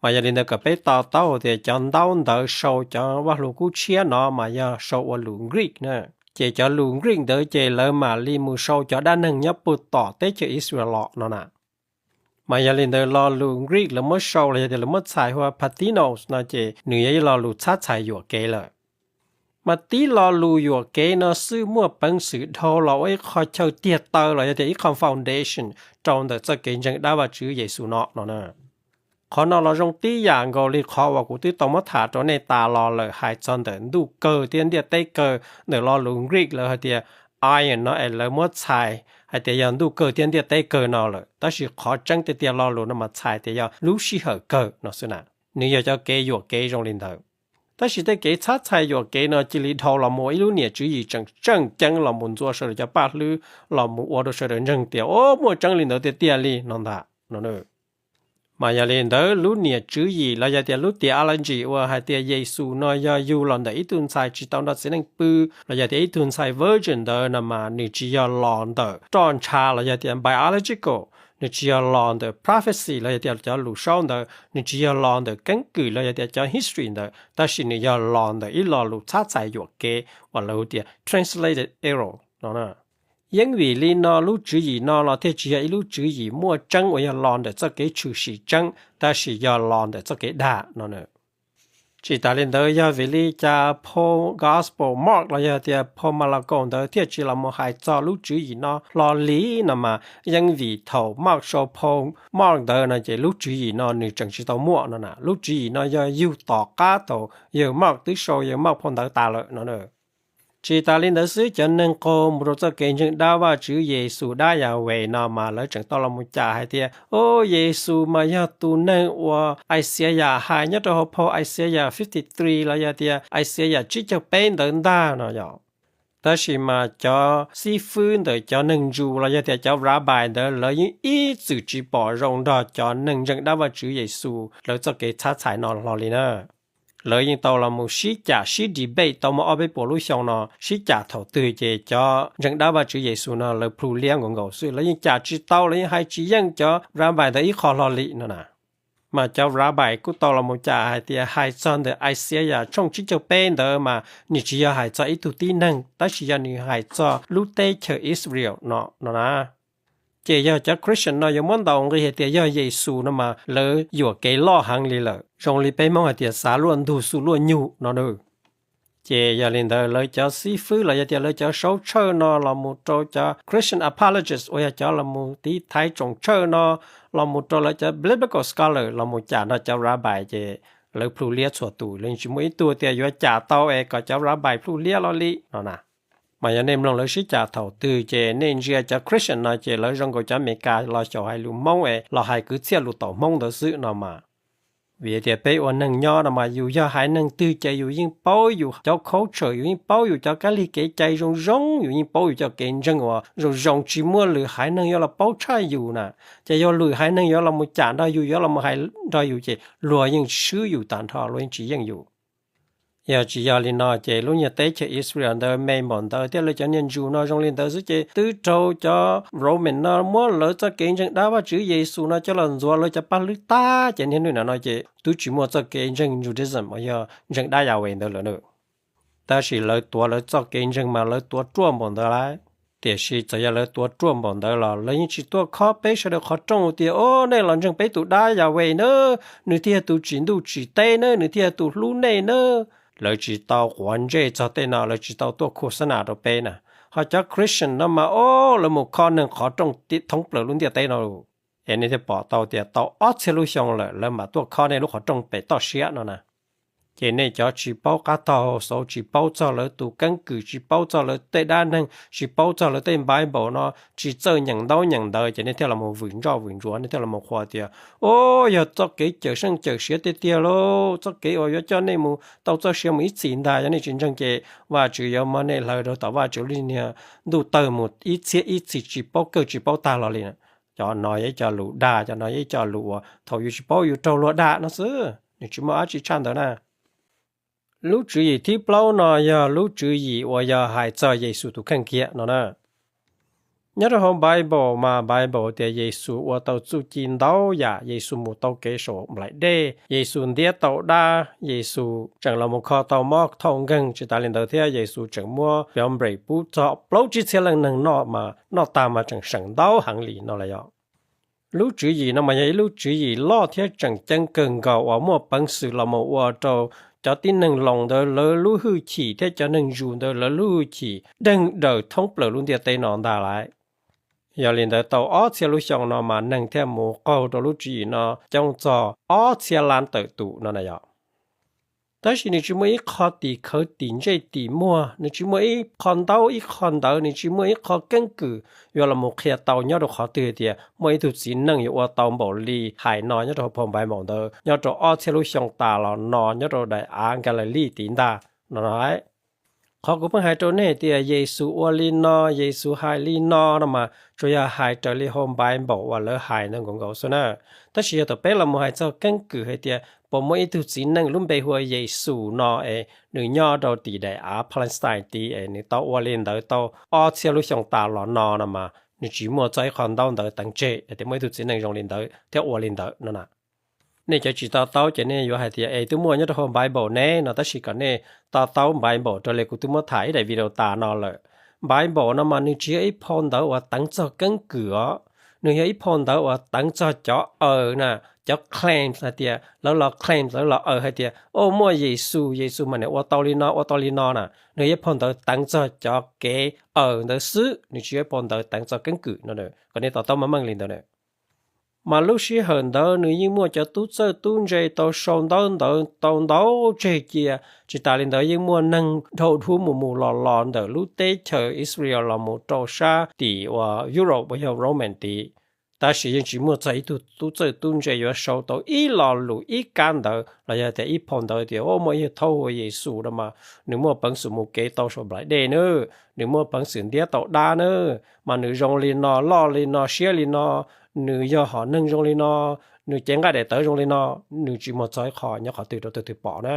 Mas yog li ntawd kom peb to taub hais tias cov ntaub ntawv sau cov Vaj Lug Kub Tshiab no mas yog sau ua lus Greek na. Ces cov lus Greek ntawd ces lawv mam li mus sau cov dab neeg nyob puag tom teb chaws Israel los no na. Mas yog li ntawd lo lus Greek lawv muab sau los yog tias lawv muab txhais hu ua Pathinos no ces nws yog ib lo lus txhab txhais yuam kev lawm. Mas tib lo lus yuam kev no xwb muaj peev xwm dhau los ua ib qho chaw tiag taw los yog tias ib qho foundation rau ntawm txoj kev ntseeg dab Vajtswv Yexus no no na. Qhov no los zoo tib yam nkaus li qhov uas kuv twb tau muab tham rau nej tas los lawm hais txog ntawm ntuj kawg thiab ntiaj teb kawg ntawm lo lus Greek lawv hais tias aion no es lawv muab txhais hais tias yog ntuj kawg thiab ntiaj teb kawg no lawm, tab sis qhov tseeb tiag tiag lo lus no mas txhais tias yog lub sij hawm kawg no xwb na. Nws yog cov kev yuam kev zoo li ntawd. Tab sis tej kev txhab txhais yuam kev no cia li dhau los mus ua ib lub niam tswv yim tseem tseem ceeb los mus ntxuav sawv daws cov paj hlwb los mus ua rau sawv daws ntseeg tias o muaj tseeb li ntawd tiag tiag li no ntag no. Mas yog li ntawd lub niam tswv yim los yog tias lub theology uas hais tias Yexus no yog yug los ntawm ib tug ntxhais tsis tau nrog txiv neej pw los yog tias ib tug ntxhais virgin ntawd no mas nws tsis yog los ntawm roj ntsha los yog tias biological, nws tsis yog los ntawm prophecy los yog tias cov lus saub ntawd, nws tsis yog los ntawm keeb kwm los yog tias cov history ntawd, tab sis nws yog los ntawm ib lo lus txhab txhais yuam kev uas lawv hu tias translated error no. Yeeb vim li no lub tswv yim no los thiaj tsis yog ib lub tswv yim muaj tseeb uas yog los ntawm txoj kev tshwm sim tseeb, tab sis yog los ntawm txoj kev dag no. Tsis tas li ntawd yog vim li cas phau Gospel Mark los yog tias phau Malakaus ntawd thiaj tsis los mus hais txog lub tswv yim no hlo li no mas, yeeb vim thaum Mark sau phau Mark ntawd no ces lub tswv yim no nws tseem tsis tau muaj no na. Lub tswv yim no yog yug tom qab thaum yawg Mark twb sau yawg Mark phau ntawv tas lawm no. Tsis tas li ntawd xwb, cov neeg qaug mus rau txoj kev ntseeg dab Vajtswv Yexus dab Yahweh no mas lawv tseem tau los mus cam hais tias o Yexus mas yog tus neeg uas Isaiah hais nyob rau hauv phau Isaiah fifty three los yog tias Isaiah tsib caug peb ntawd ntag no yog. Tab sis mas cov xib fwb ntawm cov neeg Jew los yog tias cov rabbi ntawd lawv yeej ib txwm tsis pom zoo nrog cov neeg ntseeg dab Vajtswv Yexus lawv txoj kev txhab txhais no hlo li na. Lawv yeej tau los mus sib cam sib debate tau muaj ob peb puas lub xyoo no, sib cam thaum twg ces cov ntseeg dab Vajtswv Yexus no lawv plhu liab nkaus nkaus xwb, lawv yeej cam tsis tau, lawv yeej hais tsis yeej cov rabbi ntawd ib qho hlo li no na. Mas cov rabbi kuj tau los mus cam hais tias hais txog ntawm Isaiah tshooj tsib caug peb ntawd mas nws tsis yog hais txog ib tug tib neeg, tab sis yog nws hais txog lub teb chaws Israel no no na. Ces yog cov Christian no yuav muab ntaus nqi hais tias yog Yexus no mas lawv yuam kev loj heev li lawm, zoo li peb Hmoob hais tias xav luaj ntug xu luaj nyug no na. Ces yog li ntawd lawv cov xib fwb los yog tias lawv cov saub tshawj no los mus rau cov Christian apologists uas yog cov los mus tiv thaiv tsoom tshawj no, los mus rau lawv cov biblical scholar los mus cam nrog cov rabbi ces lawv plhu liab txhua tus, lawv yeej tsis muaj ib tug tias yuav cam tau es kom cov rabbi plhu liab los li no na. Mas yog nej mloog lawv sib cam thaum twg ces nej ntsia cov Christian no ces lawv zoo nkaus cov Amelikas los xyaum hais lus Hmoob es los hais kwv txhiaj lus taum Hmoob ntawd xwb no mas. Vim tias peb ua neeg nyob no mas yus yog haiv neeg twg ces yus yeej paub yus cov culture, yus yeej paub yus cov kab lig kev cai zoo zoo, yus yeej paub yus cov kev ntseeg uas zoo zoo, tsis muaj lwm haiv neeg yuav los paub tshaj yus na. Ces yog lwm haiv neeg yuav los mus cam nrog yus, yuav los mus hais nrog yus ces luag yeej swb yus tag nrho, luag yeej tsis yeej yus. Yog tsis yog li no ces lub niag teb chaws Israel ntawd me npaum ntawd thiab lawv cov niag Jews no zoo li ntawd xwb ces twb raug cov Roman no muab lawv txoj kev ntseeg dab Vajtswv Yexus no coj los ntxuav lawv cov paj hlwb tag ces niag hnub no no ces twb tsis muaj txoj kev ntseeg Judaism uas yog ntseeg dab Yahweh ntawd lawm na. Tab sis lawv tuav lawv txoj kev ntseeg mas lawv tuav ruaj npaum ntawd lawm. Tiam sis txawm yog lawv tuav ruaj npaum ntawd los lawv yeej tsis tuaj khob peb sawv daws qhov rooj tias, o, nej los ntseeg peb tus dab Yahweh na, nws thiaj yog tus tsim ntuj tsim teb na, nws thiaj yog tus hlub nej na. Lawv tsis tau quav ntsej txog tej no, lawv tsis tau tuaj khu xab nas rau peb na. Ho cov Christian no mas, o, lawv mus khob neeg qhov rooj thoob plaws lub ntiaj teb no. Es nej thiaj pom tau tias tau ob txhiab lub xyoo lawm lawv mam tuaj khob nej lub qhov rooj pem toj siab no na. Ces nej cov tsis paub qab tog hauv xauv, tsis paub txog lawv tus keeb kwm, tsis paub txog lawv tej dab neeg, tsis paub txog lawv tej Bible no, tsis txawj nyeem ntaub nyeem ntawv ces nej thiaj los mus vwm ntsoj vwm ntsuav, nej thiaj los mus qhuas tias, o, yog txoj kev cawm seej cawm siav tiag tiag lauj, txoj kev uas yuav coj nej mus tau txoj sia mus ib txhis ntag. Yog nej tsis ntseeg ces Vajtswv yuav muab nej hlawv rau tom Vajtswv lub niag ntuj tawg mus ib txhiab ib txhis tsis paub kawg tsis paub tag los li. Cov no yog ib co lus dag, cov no yog ib co lus uas thaum yus tsis paub yus raug luag dag no xwb, nws tsis muaj dab tsi tshaj ntawd na. Lub tswv yim thib plaub no yog lub tswv yim uas yog hais txog Yexus tus kheej kiag no na. Nyob rau hauv Bible mas Bible tias Yexus ua tau txuj ci ntau yam, Yexus mus tau kev saum nplaim dej, Yexus ntiab tau dab, Yexus tseem los mus kho tau mob thaum nkeeg, tsis tas li ntawd thiab Yexus tseem muab cov nplaim pub txog plaub tsib txhiab leej neeg noj mas noj tag mas tseem seem ntau heev li no los yog. Lub tswv yim no mas yog ib lub tswv yim loj thiab tseem ceeb kawg nkaus uas muaj peev xwm los mus ua rau cov tib neeg Loos ntawd lawv lub hwj chim thiab cov neeg Zus ntawd lawv lub hwj chim deeg daws thoob plaws lub ntiaj teb no ntag lauj. Yog li ntawd tau ob txhiab lub xyoo no mas neeg thiaj mus qaug rau lub tswv yim no coob txog ob txhiab lab tawm tus no na yog. Tab sis nws tsis muaj ib qho tim khawv tim ntsej tim muag, nws tsis muaj ib qho ntaub ib qho ntawv, nws tsis muaj ib qho keeb kwm yuav los mus qhia tau nyob rau qhov twg tias muaj ib tug txiv neej yuav ua tau npaum li hais no nyob rau hauv phau Npaiv Npaum ntawd nyob rau ob txhiab lub xyoo tas los no nyob rau daim av Nkalili tid ntag no no. Qhov kuv pheej hais rau nej tias Yexus ua li no, Yexus hais li no no mas tsuas yog hais raws li hauv Npaiv Npaum uas lawv hais ntawd nkaus nkaus xwb na. Tab sis yog thaum peb los mus hais txog keeb kwm hais tias puas muaj ib tug txiv neej lub npe hu ua Yexus no es nws nyob rau tim daim av Palestine tid es nws tau ua li ntawd tau ob txhiab lub xyoo tas los no no mas nws tsis muaj txog ib qho ntaub ntawv teev tseg hais tias muaj ib tug txiv neej zoo li ntawd thiab ua li ntawd no na. Nej cov tsis to taub ces nej yuav hais tias es twb muaj nyob rau hauv Npaiv Npaum ne no, tab sis kom nej to taub Npaiv Npaum raws li kuv twb muab tham ib daim video tas no lawm. Npaiv Npaum no mas nws tsis yog ib phau ntawv uas teev txog keeb kwm os, nws yog ib phau ntawv uas teev txog cov aws na, cov claims hais tias lawv los claims, lawv los aws hais tias o muaj Yexus, Yexus mas nws ua tau li no ua tau li no na, nws yog ib phau ntawv teev txog cov kev aws ntawd xwb, nws tsis yog ib phau ntawv teev txog keeb kwm no, kom nej to taub meej meej li ntawd na. Mas lub sij hawm ntawd nws yeej muaj cov tub txawj tub ntse tau sau ntaub ntawv tau ntau tseg cia. Tsis tas li ntawd yeej muaj neeg dhau dhub mus mus los los ntawm lub teb chaws Israel los mus rau sab tim uas Europe uas yog Roman tid. Tab sis yeej tsis muaj txog ib tug tub txawj tub ntse yuav sau tau ib lo lus ib kab ntawv los yog tias ib phau ntawv tias o muaj ib tug thaub hu ua Yexus no mas nws muaj peev xwm mus kev tau saum nplaim dej na, nws muaj peev xwm ntiab tau dab na, mas nws zoo li no, loj li no, siab li no, nws yog hom neeg zoo li no, nws cev nqaij daim tawv zoo li no, nws tsis muaj txog ib qho nyob qhov twg rau tus twg pom na.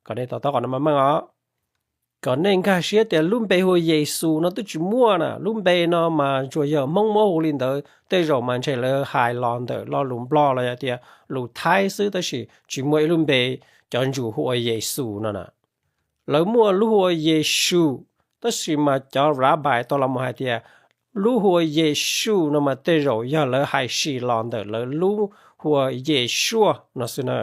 Kom nej to taub qhov no meej meej os. Kom nej nkag siab tias lub npe hu ua Yexus no twb tsis muaj na, lub npe no mas tsuas yog Hmoob muab hu li ntawd, tej zaum mas ntshe lawv hais los ntawm lo lus Nplog los yog tias lus Thaib xwb, tab sis tsis muaj ib lub npe cov Ntsum hu ua Yexus no na. Lawv muaj lub hu ua Yexus, tab sis mas cov rabbi tau los mus hais tias lub hu ua Yexus no mas tej zaum yog lawv hais sim los ntawm lawv lub hu ua Yeshua no xwb na.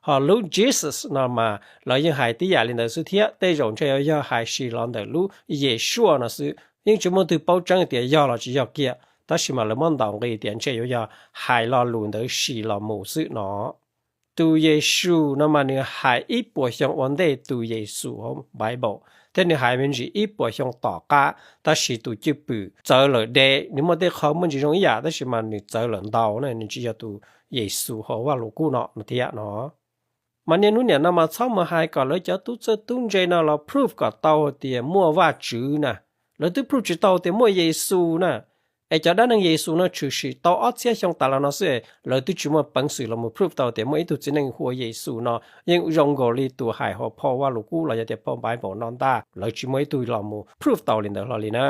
Ho lub Jesus no mas lawv yeej hais tib yam li ntawd xwb thiab, tej zaum ntshe yuav yog hais sim los ntawm lub Yeshua no xwb. Yeej tsis muaj leej twg paub tseeb tias yog los tsis yog kiag, tab sis mas lawv muab ntaus nqi tias ntshe yuav yog hais lo lus ntawd sim los mus xwb no. Tus Yexus no mas nws hais ib puas xyoo ua ntej tus Yexus hauv Bible, thiab nws hais me ntsis ib puas xyoo tom qab, tab sis tus cwj pwm txawv lawm deb, nws muaj tej qho muaj ntsis zoo ib yam tab sis mas nws txawv lawm ntau na, nws tsis yog tus Yexus hauv Vajluskub no no thiab no. Mas niaj hnub niam no mas txhob mus hais kom lawv cov tub txawj tub ntse no los proof kom tau tias muaj Vajtswv na. Lawv twb proof tsis tau tias muaj Yexus na. Es cov dab neeg Yexus no tshwm sim tau ob txhiab xyoo tas los no xwb, lawv twb tsis muaj peev xwm los mus proof tau tias muaj ib tug txiv neej hu ua Yexus no yeej zoo nkaus li tus hais hauv phau Vajluskub los yog tias phau Bible no ntag. Lawv tsis muaj ib tug los mus proof tau li ntawd hlo li na.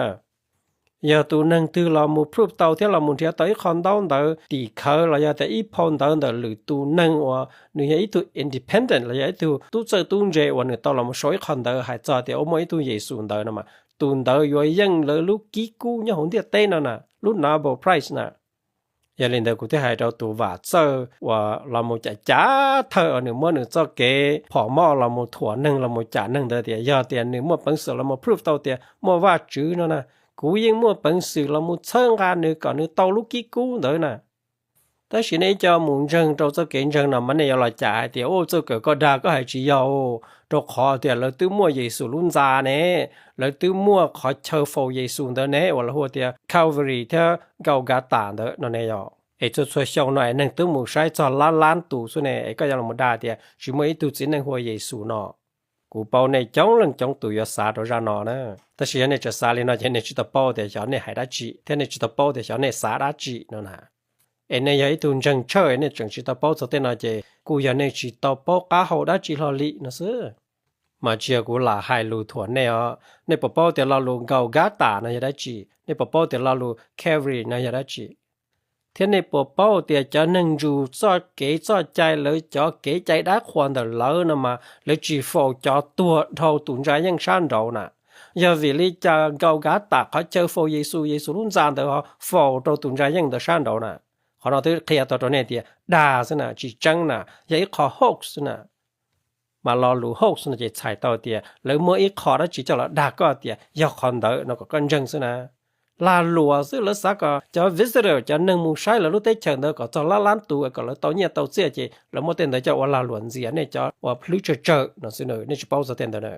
Yog tus neeg twg los mus proof tau thiab los mus nrhiav tau ib qho ntaub ntawv tim khawv los yog tias ib phau ntawv ntawm lwm tus neeg uas nws yog ib tug independent los yog ib tug tub txawj tub ntse uas nws tau los mus sau ib qho ntawv hais txog tias ua muaj ib tug Yexus ntawd no mas tus ntawd yuav yeej lawv lub kib kub nyob hauv ntiaj teb no na, lub Nobel Prize na. Yog li ntawd kuv thiaj hais rau tus vam txawj uas los mus cav cav thawj uas nws muab nws txoj kev phom moj los mus thuam neeg los mus cam neeg ntawd tias yog tias nws muaj peev xwm los mus proof tau tias muaj Vajtswv no na, kuv yeej muaj peev xwm los mus txhawb nqa nws kom nws tau lub kib kub ntawd na. Tab sis nej ib co mus ntseeg rau txoj kev ntseeg no mas nej yuav los cam hais tias, ua txawj kawm koj dag koj hais tsis yog, rau qhov tias lawv twb muaj Yexus lub ntxa ne, lawv twb muaj qhov chaw faus Yexus ntawd ne uas lawv hu tias Calvary thiab Golgotha ntawd no ne yog. Es txhua txhua xyoo no es neeg twb mus saib txog lab lab tus xwb ne, es koj yuav los dag tias tsis muaj ib tug txiv neej hu ua Yexus no. Kuv paub nej coob leej coob tus yuav xav rau zaj no na. Tab sis yog nej tseem xav li no ces nej tsis tau paub tias xyov nej hais dab tsi thiab nej tsis tau paub tias xyov nej xav dab tsi no na. Es nej yog ib tug ntseeg tshawj nej tseem tsis tau paub txog tej no ces kuj yog nej tsis tau paub qab hau dab tsi hlo li no xwb. Mas tsis yog kuv lam hais lus thuam nej os. Nej puas paub tias lo lus Golgotha no yog dab tsi? Nej puas paub tias lo lus Calvary no yog dab tsi? Thiab nej puas paub tias cov neeg ntsus txoj kev txoj cai, lawv cov kev cai dab qhuas ntawm lawv no mas lawv tsis faus cov tuag dhau tus ntsa yeej sab nraud na? Yog vim li cas Golgotha qhov chaw faus Yexus, Yexus lub ntxa ntawd ho faus rau tus ntsa yeej ntawd sab nraud na? Qhov no twb qhia tau rau nej tias dag xwb na, tsis tseeb na, yog ib qho hoax xwb na. Mas lo lus hoax no ces txhais tau tias lawv muaj ib qho dab tsi coj los dag koj tias yog qhov ntawd no kom koj ntseeg xwb na. Lag luam xwb, lawv xav kom cov visitor, cov neeg mus saib lawv lub teb chaws ntawd kom txog lab lab tus kom lawv tau nyiaj tau txiaj ces lawv muab tej ntawd coj ua lag luam ntxias nej cov uas hlwb tsawg tsawg no xwb na, nej tsis paub txog tej ntawd na.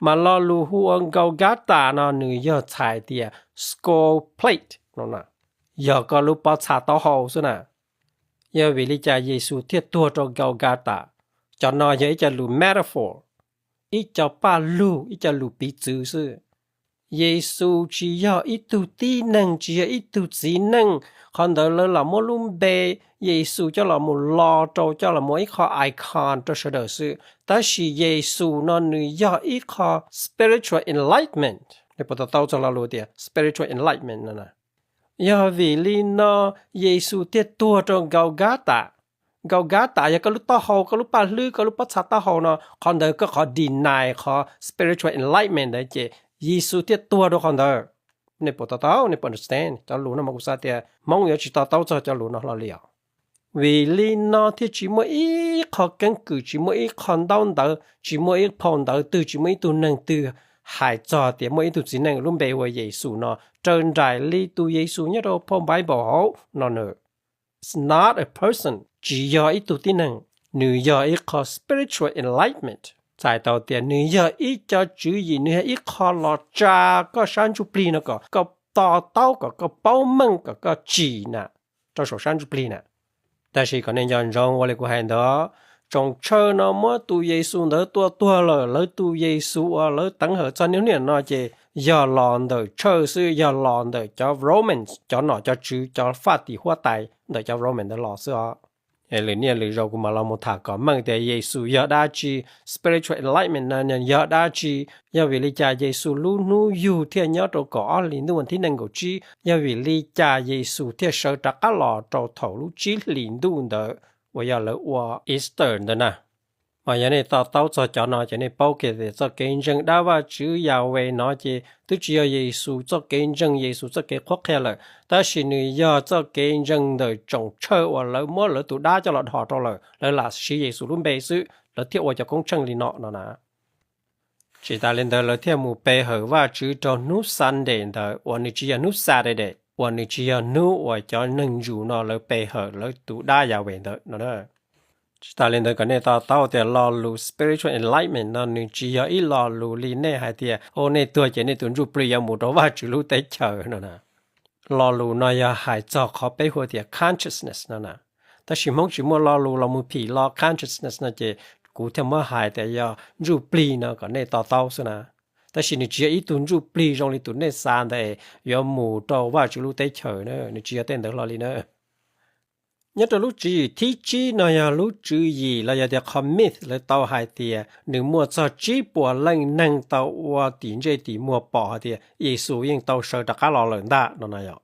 Mas lo lus hu ua Golgotha no nws yog txhais tias skull plate no, yog koj lub pob txha taub hau xwb na. Yog vim li cas Yexus thiaj tuag rau Golgotha? Cov no yog ib co lus metaphor, ib co paj lug, ib co lus piv txwv xwb. Yexus tsis yog ib tug tib neeg, tsis yog ib tug txiv neej. Qhov ntawd lawv los muab lub npe Yexus coj los mus lo rau, coj los muab ib qho icon rau sawv daws xwb. Tab sis Yexus no nws yog ib qho spiritual enlightenment. Nej puas to taub txog lo lus tias spiritual enlightenment no? Yog vim li no Yexus thiaj tuag rau Golgotha. Golgotha yog koj lub taub hau, koj lub paj hlwb, koj lub pob txha taub hau no, qhov ntawd koj qhov deny qhov spiritual enlightenment ntawd ces Yexus thiaj tuag rau qhov ntawd. Nej puas to taub, nej puas understand? Cov lus no mas kuv xav tias Hmoob yuav tsis to taub txog cov lus no hlo li os. Vim li no thiaj tsis muaj ib qho keeb kwm, tsis muaj ib qho ntaub ntawv, tsis muaj ib phau ntawv twg, tsis muaj ib tug neeg twg hais txog tias muaj ib tug txiv neej lub npe hu ua Yexus no raws nraim li tus Yexus nyob rau phau Bible hauv no na. It's not a person, tsis yog ib tug tib neeg, nws yog ib qho spiritual enlightenment, txhais tau tias nws yog ib co tswv yim, nws yog ib qho los tsa koj sab ntsuj plig no kom koj to taub, kom koj paub meej, kom koj tsim na rau saum sab ntsuj plig na. Tab sis kom nej nco ntsoov ua li kuv hais ntawd, tsoos tshaw no muab tus Yexus ntawd tua tuag lawm, lawv tus Yexus uas lawv teev hawm txog niaj hnub niam no ces yog los ntawm tshaw xwb, yog los ntawm cov Romans, cov nom cov tswv, cov faj tim huab tais ntawm cov Romans ntawd los xwb os. Lwm niaj lwm zaus kuv mam los mus tham kom meej tias Yexus yog dab tsi, spiritual enlightenment no yog dab tsi, yog vim li cas Yexus lub hnub yug thiaj nyob rau kaum ob hlis ntuj thib nees nkaum tsib, yog vim li cas Yexus thiaj sawv rov qab los rau thaum lub tsib hlis ntuj ntawd uas yog lawv ua Easter ntawd na. Mas yog nej to taub txog cov no ces nej paub kiag tias txoj kev ntseeg dab Vajtswv Yahweh no ces twb tsis yog Yexus txoj kev ntseeg, Yexus txoj kev qhuab qhia lawm, tab sis nws yog txoj kev ntseeg ntawm tsoos tshaw uas lawv muab lawv tus dab coj los dhos rau lawm, lawv lam siv Yexus lub npe xwb, lawv thiaj ua cov koob tsheej li no no na. Tsis tas li ntawd lawv thiaj mus pe hawm Vajtswv rau hnub Sunday ntawd uas nws tsis yog hnub Saturday, uas nws tsis yog hnub uas cov neeg ntsus no lawv pe hawm lawv tus dab Yahweh ntawd no. Tsis tas li ntawd kom nej to taub tias lo lus spiritual enlightenment no nws tsis yog ib lo lus li nej hais tias, o, nej tuag ces nej tus ntsuj plig yuav mus rau Vajtswv lub teb chaws no na. Lo lus no yog hais txog qhov peb hu tias consciousness no na. Tab sis Hmoob tsis muaj lo lus los mus phim lo consciousness no ces Kuv thiaj muab hais tias yog ntsuj plig no kom nej to taub xwb na. Tab sis nws tsis yog ib tug ntsuj plig zoo li tus nej xav ntawd yuav mus rau Vajtswv lub teb chaws na, nws tsis yog tej ntawd hlo li na. Nyob rau lub tswv yim thib tsib no yog lub tswv yim los yog tias qhov myth lawv tau hais tias nws muaj txog tsib puas leej neeg tau ua tim ntsej tim muag pom hais tias Yexus yeej tau sawv rov qab los lawm ntag no na yom.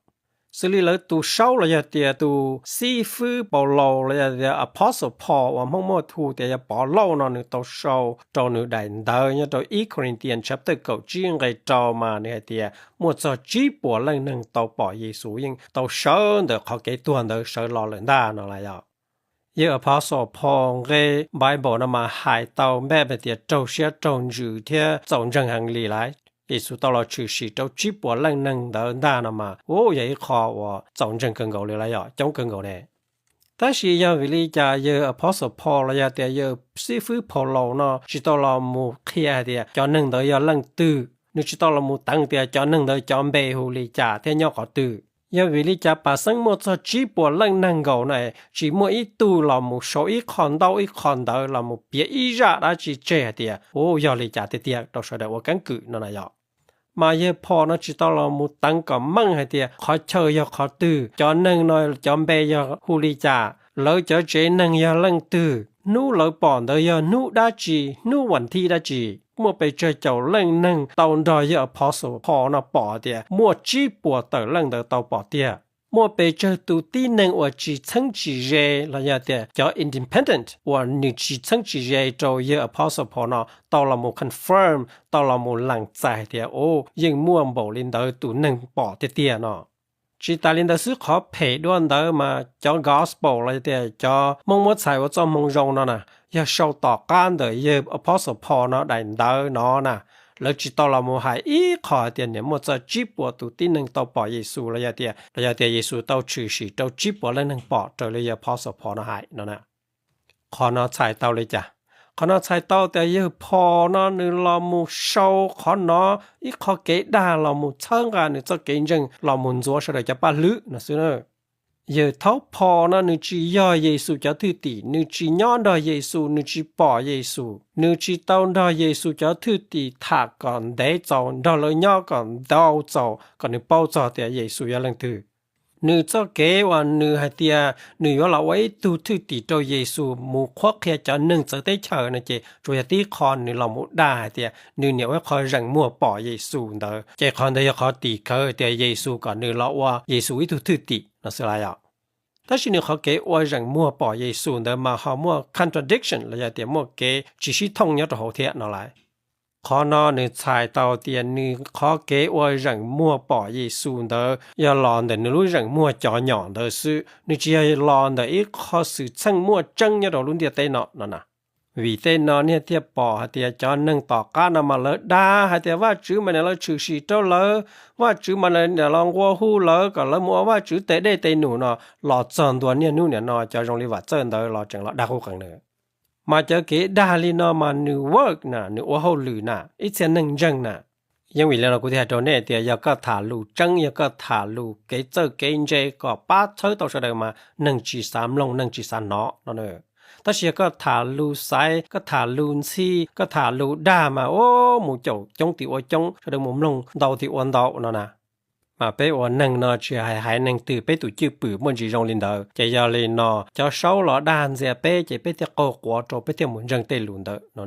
Xws li lawv tus saub los yog tias tus xib fwb Paulus los yog tias Apostle Paul uas Hmoob muaj hu tias yog Pov Lauj no nws tau sau rau nws daim ntawv nyob rau ib Corinthians chapter kaum tsib nqe rau mas nws hais tias muaj txog tsib puas leej neeg tau pom Yexus yeej tau sawv ntawm qhov kev tuag ntawd sawv los lawm ntag no las yom. Yawg Apostle Paul nqe Bible no mas hais tau npaj hais tias raug siab raug ntsws thiab txaus ntseeg heev li lawm. Yexus tau los tshwm sim rau tsib puas leej neeg ntawd ntag no mas ua yog ib qho uas txaus ntseeg kawg nkaus li lawm yom, coob kawg nkaus ne. Tab sis yog vim li cas yawg Apostle Paul los yog tias yawg xib fwb Paulus no tsis tau los mus qhia hais tias cov neeg ntawd yog leej twg, nws tsis tau los mus teev tias cov neeg ntawd cov npe hu li cas thiab nyob qhov twg? Yog vim li cas pam xeeb muaj txog tsib puas leej neeg nkaus no tsis muaj ib tug los mus sau ib qho ntaub ib qho ntawv los mus piav ib zaj dab tsi tseg hais tias ua yog li cas tiag tiag rau sawv daws ua keeb kwm no na yom? Mas yawg Paul no tsis tau los mus teev kom meej hais tias qhov chaw yog qhov twg, cov neeg no cov npe yog hu li cas, lawv cov tsev neeg yog leej twg, hnub lawv pom ntawd yog hnub dab tsi, hnub vas thib dab tsi. Muaj pes tsawg caum leej neeg tau nrog yawg Apostle Paul no pom tias muaj tsib puas tawm leej ntawd tau pom tiag. Muaj pes tsawg tus tib neeg uas tsis txheeb tsis ze los yog tias cov independent uas nws tsis txheeb tsis ze rau yawg Apostle Paul no tau los mus confirm, tau los mus lees txais hais tias ua yeej muaj npaum li ntawd tus neeg pom tiag tiag no. Tsis tas li ntawd xwb, qhov phem dua ntawd mas cov gospel los yog tias cov Hmoob muab txhais ua txoj moo zoo no na, yog sau tom qab ntawm yawg Apostle Paul no daim ntawv no na, lawv tsis tau los mus hais ib qho hais tias niam muaj txog tsib puas tus tib neeg tau pom Yexus los yog tias, los yog tias Yexus tau tshwm sim rau tsib puas leej neeg pom raws li yawg Apostle Paul no hais no na. Qhov no txhais tau li cas? Qhov no txhais tau tias yawg Paul no nws los mus sau qhov no ib qho kev dag los mus txhawb nqa nws txoj kev ntseeg los mus ntxuav sawv daws cov paj hlwb no xwb na. Yawg thaub Paul no nws tsis yog Yexus cov thwj tim, nws tsis nyob nrog Yexus, nws tsis pom Yexus, nws tsis tau nrog Yexus cov thwj tim tham kom ntev txaus, nrog lawv nyob kom ntau txaus kom nws paub txog tias Yexus yog leej twg. Nws txoj kev uas nws hais tias nws yuav los ua ib tug thwj tim rau Yexus mus qhuab qhia cov neeg txawv teb chaws no ces tsuas yog tib qho nws los mus dag hais tias nws niam ua ib qho zeem muag pom Yexus ntawd, ces qhov ntawd yog qhov tim khawv tias Yexus kom nws los ua Yexus ib tug thwj tim no xwb lawm yom. Tab sis nws qhov kev ua zeem muag pom Yexus ntawd mas ho muaj contradiction los yog tias muaj kev tsis sib thooj nyob rau hauv thiab no lawm. Qhov no nws txhais tau tias nws qhov kev ua zeem muag pom Yexus ntawd yog los ntawm nws lub zeem muag cov nyom ntawd xwb, nws tsis yog los ntawm ib qho xwm txheej muaj tseeb nyob rau lub ntiaj teb no no na. Vim tej no nej thiaj pom hais tias cov neeg tom qab no mas lawv dag hais tias Vajtswv mas niam los tshwm sim rau lawv, Vajtswv mas niam los nqua hu lawv kom lawv mus ua Vajtswv tes dej tes num no, los txog ntua niaj hnub niam no cov zoo li Vam Txawj ntawd los tseem los dag qub qees nws. Mas cov kev dag li no mas nws work na, nws ua hauj lwm na, ib txhia neeg ntseeg na. Yeej vim li no kuv thiaj hais rau nej tias yog koj tham lus tseeb, yog koj tham lus kev txawj kev ntse kom pab txhawb tau sawv daws mas neeg tsis xav mloog, neeg tsis xav hnov no. Tab sis yog koj tham lus xaiv, koj tham lus ntxhi, koj tham lus dag mas ua mus caum coob tim ua coob, sawv daws mus mloog ntau tim ua ntau no na. Mas peb ua neeg no tsis hais haiv neeg twg, peb tus cwj pwm muaj ntsis zoo li ntawd. Ces yog li no cov saub los dag ntxias peb ces peb thiaj qaug quav rau peb thiaj mus ntseeg tej lus ntawd no.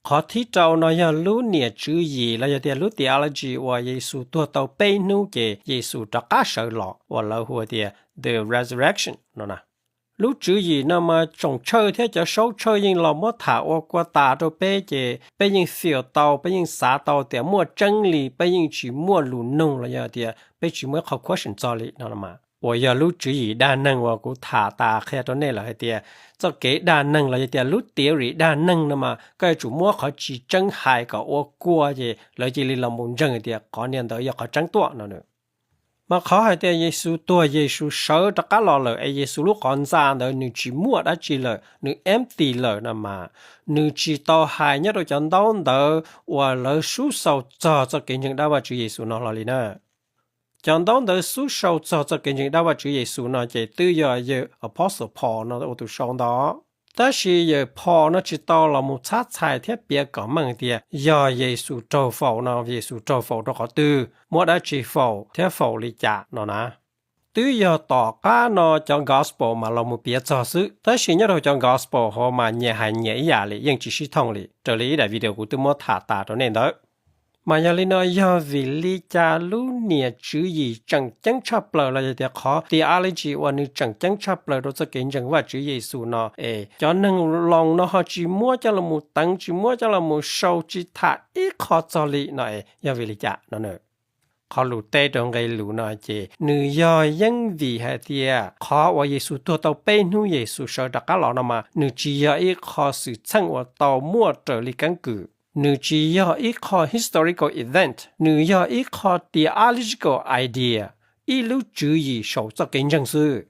Qhov thib rau no yog lub niam tswv yim los yog tias lub theology uas Yexus tuag tau peb hnub ces Yexus rov qab sawv los uas lawv hu tias the resurrection no na. Lub tswv yim no mas tsoom tshawj thiab cov saub tshawj yeej los muab tham ua kua tas rau peb ces peb yeej feel tau, peb yeej xav tau tias muaj tseeb li, peb yeej tsis muaj lus nug los yog tias peb tsis muaj ib qho question txog li no mas. Uas yog lub tswv yim dag neeg uas kuv tham tas qhia rau nej lawm hais tias txoj kev dag neeg los yog tias lub theory dag neeg no mas koj yuav tsum muab qhov tsis tseeb hais kom ua kua ces lawv cia li los mus ntseeg hais tias qhov niag ntawd yog qhov tseeb tuaj no. Mas qhov hais tias Yexus tuag Yexus sawv rov qab los lawm es Yexus lub qhov ntxa ntawd nws tsis muaj dab tsi lawm, nws empty lawm no mas, nws tsis tau hais nyob rau cov ntaub ntawv uas lawv sub xaus txog txoj kev ntseeg dab Vajtswv Yexus no hlo li na. Cov ntaub ntawv sub xaus txog txoj kev ntseeg dab Vajtswv Yexus no ces twb yog yawg Apostle Paul no ua tus sau ntag. Tab sis yawm Paul no tsis tau los mus txhab txhais thiab piav kom meej tias yog Yexus raug faus no Yexus raug faus rau qhov twg, muab dab tsi faus thiab faus li cas no na. Twb yog tom qab no cov Gospel mas los mus piav txog xwb, tab sis nyob rau cov Gospel hauv mas nyias hais nyias ib yam li yeej tsis sib thooj li, raws li ib daim video kuv twb muab tham tas rau nej ntawd. Mas yog li no yog vim li cas lub niam tswv yim tseem ceeb tshaj plaws los yog tias qhov theology uas nws tseem ceeb tshaj plaws rau txoj kev ntseeg Vajtswv Yexus no es cov neeg Loos no ho tsis muab coj los mus teev, tsis muab coj los mus sau, tsis tham ib qho txog li no es yog vim li cas no? Qhov lus teb rau nqe lus no ces nws yog yeeb vim hais tias qhov uas Yexus tuag tau peb hnub Yexus sawv rov qab los no mas nws tsis yog ib qho xwm txheej uas tau muaj raws li keeb kwm. Nws tsis yog ib qho historical event, nws yog ib qho theological idea, ib lub tswv yim saum txoj kev ntseeg xwb.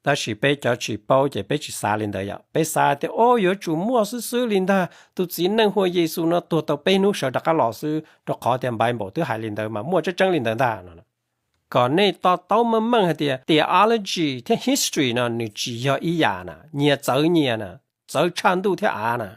Tab sis peb cov tsis paub ces peb tsis xav li ntawd yom. Peb xav tias, o, yuav tsum muaj xwb xwb li ntag, tus txiv neej hu ua Yexus no tuag tau peb hnub sawv rov qab los xwb, rau qhov tias Bible twb hais li ntawd mas muaj tseeb tseeb li ntawd ntag no. Kom nej to taub meej meej hais tias theology thiab history no nws tsis yog ib yam na, nyias txawv nyias na, txawv tshaj ntuj thiab av na.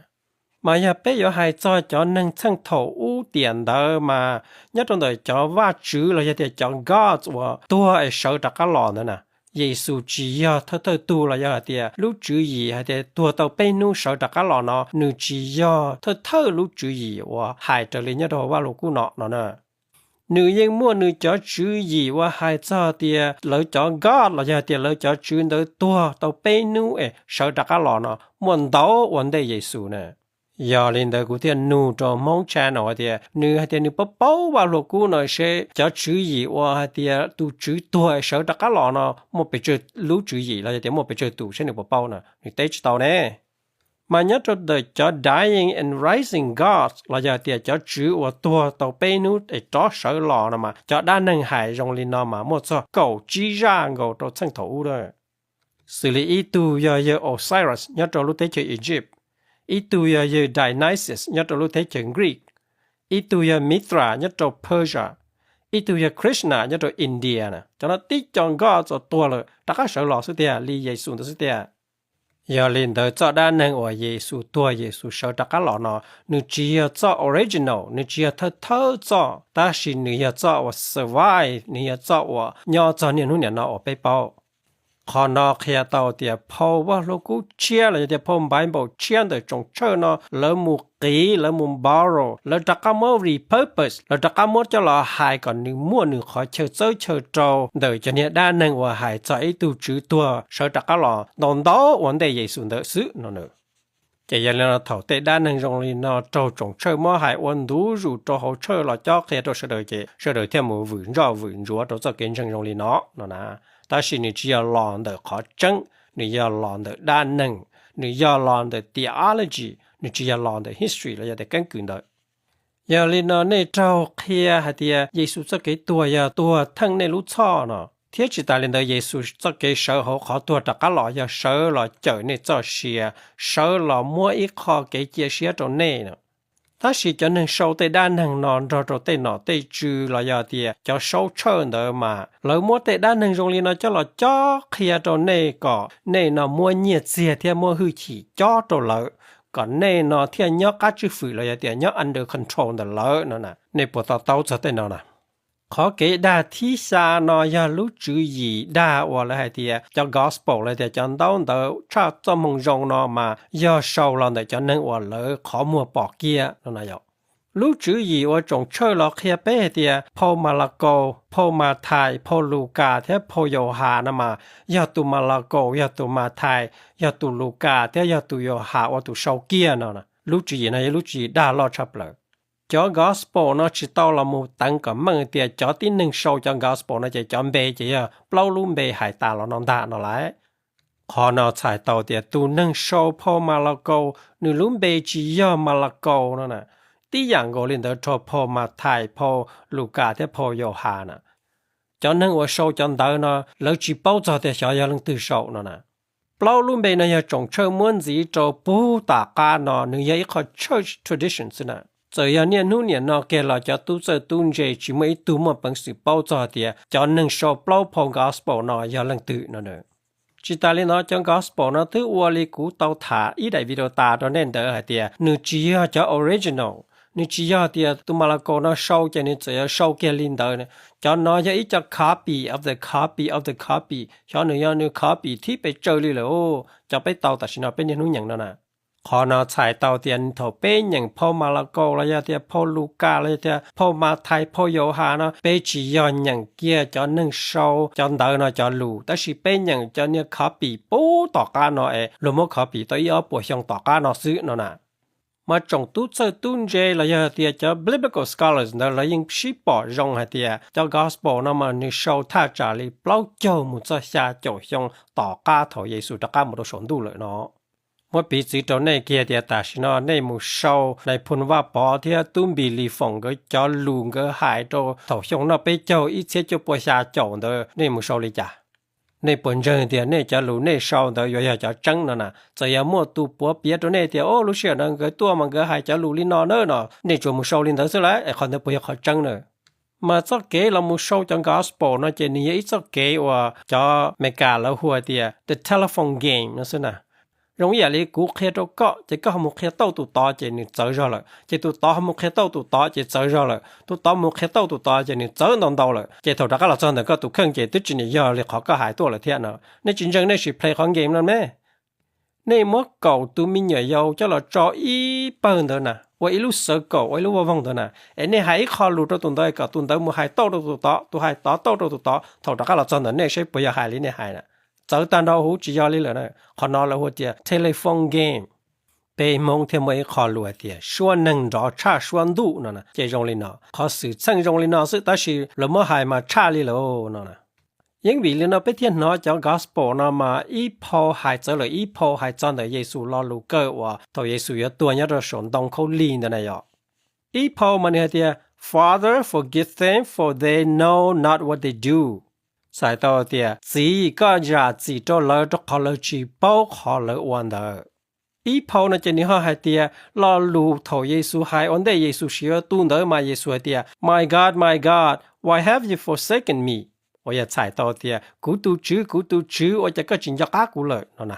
Mas yog peb yuav hais txog cov neeg txheej thaum ub tiam ntawd mas nyob rau ntawm cov vaj tswv los yog tias cov gods uas tuag es sawv rov qab los ntawd na, Yexus tsis yog thawj thawj tug los yog hais tias lub tswv yim hais tias tuag tau peb hnub sawv rov qab los no nws tsis yog thawj thawj lub tswv yim uas hais raws li nyob rau Vajluskub no no na. Nws yeej muaj nws cov tswv yim uas hais txog tias lawv cov god los yog tias lawv cov tswv ntawd tuag tau peb hnub es sawv rov qab los no muaj ntau ua ntej Yexus na. Yog li ntawd kuv thiaj nug rau Hmoob channel hais tias nws hais tias nws paub paub Vajluskub no seb cov tswv yim uas hais tias tus tswv tuag es sawv rov qab los no muaj pes tsawg lub tswv yim los yog tias muaj pes tsawg tus seb nws puas paub no, nws teb tsis tau ne. Mas nyob rau ntawm cov dying and rising gods los yog tias cov tswv uas tuag tau peb hnub es rov sawv los no mas cov dab neeg hais zoo li no mas muaj txog kaum tsib zaj nkaus rau txheej thaum ub lawm. Xws li ib tug yog yawg Osiris nyob rau lub teb chaws Egypt, ib tug yog yawg Dionysus nyob rau lub teb chaws Greek, ib tug yog Mithra nyob rau Persia, ib tug yog Krishna nyob rau India na. Cov no tib co nkoj txawm tuag lawm rov qab sawv los xwb tiag li Yexus ntawd xwb tiag. Yog li ntawd txoj dab neeg uas Yexus tuag Yexus sawv rov qab los no, nws tsis yog txoj original, nws tsis yog thawj thawj txoj, tab sis nws yog txoj uas survive, nws yog txoj uas nyob txog niaj hnub niam no uas peb paub. Qhov no qhia tau tias phau Vajluskub tshiab los yog tias phau Bible tshiab ntawm tsoom tshawj no lawv mus qiv, lawv mus borrow, lawv rov qab muab repurpose, lawv rov qab muab coj los hais kom nws muaj nws qhov chaw txawb chaw rau ntawm cov niag dab neeg uas hais txog ib tug tswv tuag sawv rov qab los ntau ntau ua ntej Yexus ntawd xwb no na. Ces yog li no thaum tej dab neeg zoo li no raug tsoom tshawj muab hais ua ntu zus rau hauv tshawj los cob qhia rau sawv daws ces sawv daws thiaj mus vwm ntsoj vwm ntsuav rau txoj kev ntseeg zoo li no no na. Tab sis nws tsis yog los ntawm qhov tseeb, nws yog los ntawm dab neeg, nws yog los ntawm theology, nws tsis yog los ntawm history los yog tias keeb kwm ntawd. Yog li no nej raug qhia hais tias Yexus txoj kev tuag yog tuag theej nej lub txhoj no, thiab tsis tas li ntawd Yexus txoj kev sawv hauv qhov tuag rov qab los yog sawv los cawm nej txoj sia, sawv los muab ib qho kev cia siab rau nej no. Tab sis cov neeg sau tej dab neeg no nrog rau tej nom tej tswv los yog tias cov saub tshawj ntawd mas lawv muab tej dab neeg zoo li no coj los cob qhia rau nej kom nej no muab nyiaj txiag thiab muab hwj chim cob rau lawv, kom nej no thiaj nyob qab tswj fwm los yog tias nyob under control ntawm lawv no na. Nej puas to taub txog tej no na? Qhov kev dag thib xya no yog lub tswv yim dag uas lawv hais tias cov gospel los tias cov ntaub ntawv tshaj txoj moo zoo no mas yog sau los ntawm cov neeg uas lawv qhov muag pom kiag no na yom. Lub tswv yim uas tsoom tshawj los qhia peb hais tias phau Malakaus, phau Mathais, phau Lukas thiab phau Yauhas no mas yog tus Malakaus, yog tus Mathais, yog tus Lukas thiab yog tus Yauhas ua tus sau kiag no. Lub tswv yim no yog lub tswv yim dag loj tshaj plaws. Cov gospel no tsis tau los mus teev kom meej tias cov tib neeg sau cov gospel no ces cov npe ces yog plaub lub npe hais tas los no ntag no lauj. Qhov no txhais tau tias tus neeg sau phau Malakaus nws lub npe tsis yog Malakaus no na. Tib yam nkaus li ntawd rau phau Mathais, phau Lukas thiab phau Yauhas na. Cov neeg uas sau cov ntawv no lawv tsis paub txog tias xyov yog leej twg sau no na. Plaub lub npe no yog tsoom tshawj muab ntxiv rau puag tom qab no, nws yog ib qho church tradition xwb na. Txawm yog niaj hnub niam no kiag los cov tub txawj tub ntse tsis muaj ib tug muaj peev xwm paub txog tias cov neeg sau plaub phau gospel no yog leej twg no na. Tsis tas li ntawd, cov Gospel no twb ua li kuv tau tham ib daim video tas rau nej ntawd hais tias nws tsis yog cov original, nws tsis yog tias tus Malakaus no sau ces nws txawm yog sau kiag li ntawd. Cov no yog ib co copy of the copy of the copy, xyov nws yog nws copy thib pes tsawg li lawm. Cov peb tau tam sim no peb niaj hnub nyeem no na. Qhov no txhais tau tias thaum peb nyeem phau Malakaus los yog tias phau Lukas los yog tias phau Mathais, phau Yauhas no, peb tsis yog nyeem kiag cov neeg sau cov ntawv no cov lus, tab sis peb nyeem cov niag copy puag tom qab no es luag muab copy tau ib ob puas xyoo tom qab no xwb no na. Mas tsoom tub txawj tub ntse los yog tias cov biblical scholars ntawd lawv yeej sib pom zoo hais tias cov Gospel no mas nws sau thaj tsam li plaub caug mus txog xya caum xyoo tom qab thaum Yexus rov qab mus rau saum ntuj lawm no. Muab piv txwv rau nej kiag tias tam sim no nej mus sau Nais Phoo Vaj Pov thiab Tub Npis Lis Foom nkawd cov lus nkawd hais rau thaum xyoo noj peb caug ib txhiab cuaj pua xya caum ntawd nej mus sau li cas? Nej puas ntseeg tias nej cov lus nej sau ntawd yuav yog cov tseeb no na? Txawm yog muaj tus puav piav rau nej tias, o, lub sij hawm no nkawd tuaj mas nkawd hais cov lus li no na no, nej tsuas mus sau li ntawd xwb lawm es qhov ntawd puas yog qhov tseeb na? Mas txoj kev los mus sau cov Gospel no ces nws yog ib txoj kev uas cov Amelikas lawv hu tias the telephone game no xwb na. Zoo ib yam li kuv qhia rau koj ces koj ho mus qhia tauj tus tod ces nws txawv zog lawm, ces tus tod ho mus qhia tauj tus tod ces txawv zog lawm, tus tod mus qhia tauj tus tod ces nws txawv ntau ntau lawm, ces thaum rov qab los txog ntawm koj tus kheej ces twb tsis nim yog li qhov koj hais tuaj lawm thiab no. Nej tsis ntseeg nej sim play qhov game no me. Nej muab kaum tus me nyuam yaus coj los tso ib pawg ntawd na, ua ib lub xawv kaum ua ib lub vaj voog ntawd na, es nej hais ib qho lus rau tus ntawd kom tus ntawd mus hais tauj rau tus tod, tus hais tod tauj rau tus tod, thaum rov qab los txog ntawm nej saib puas yog hais li nej hais na. Txawv tag nrho huv, tsis yog li lawm na. Qhov no lawv hu tias telephone game. Peb Hmoob thiaj muaj ib qho lus hais tias suab neeg nrov tshaj suab ntuj no na, ces zoo li no. Qhov xwm txheej zoo li no xwb tab sis lawv muab hais mas tshaj li lawm no na. Yeej vim li no peb thiaj hnov cov Gospel no mas ib phau hais txawv lawm ib phau hais txog ntawm Yexus lo lus kawg uas thaum Yexus yuav tuag nyob rau saum ntoo khaub lig ntawd na yom. Ib phau mas nws hais tias, Father, forgive them, for they know not what they do. Txhais tau tias, Txiv, koj zam txim rau lawv rau qhov lawv tsis paub qhov lawv ua ntawd. Ib phau no ces nws ho hais tias lo lus thaum Yexus hais ua ntej Yexus sim yuav tu ntawd mas Yexus hais tias, My God, my God, why have you forsaken me? Uas yog txhais tau tias, Kuv tus Tswv, kuv tus Tswv, ua cas koj tsis nco qab kuv lawm? No na.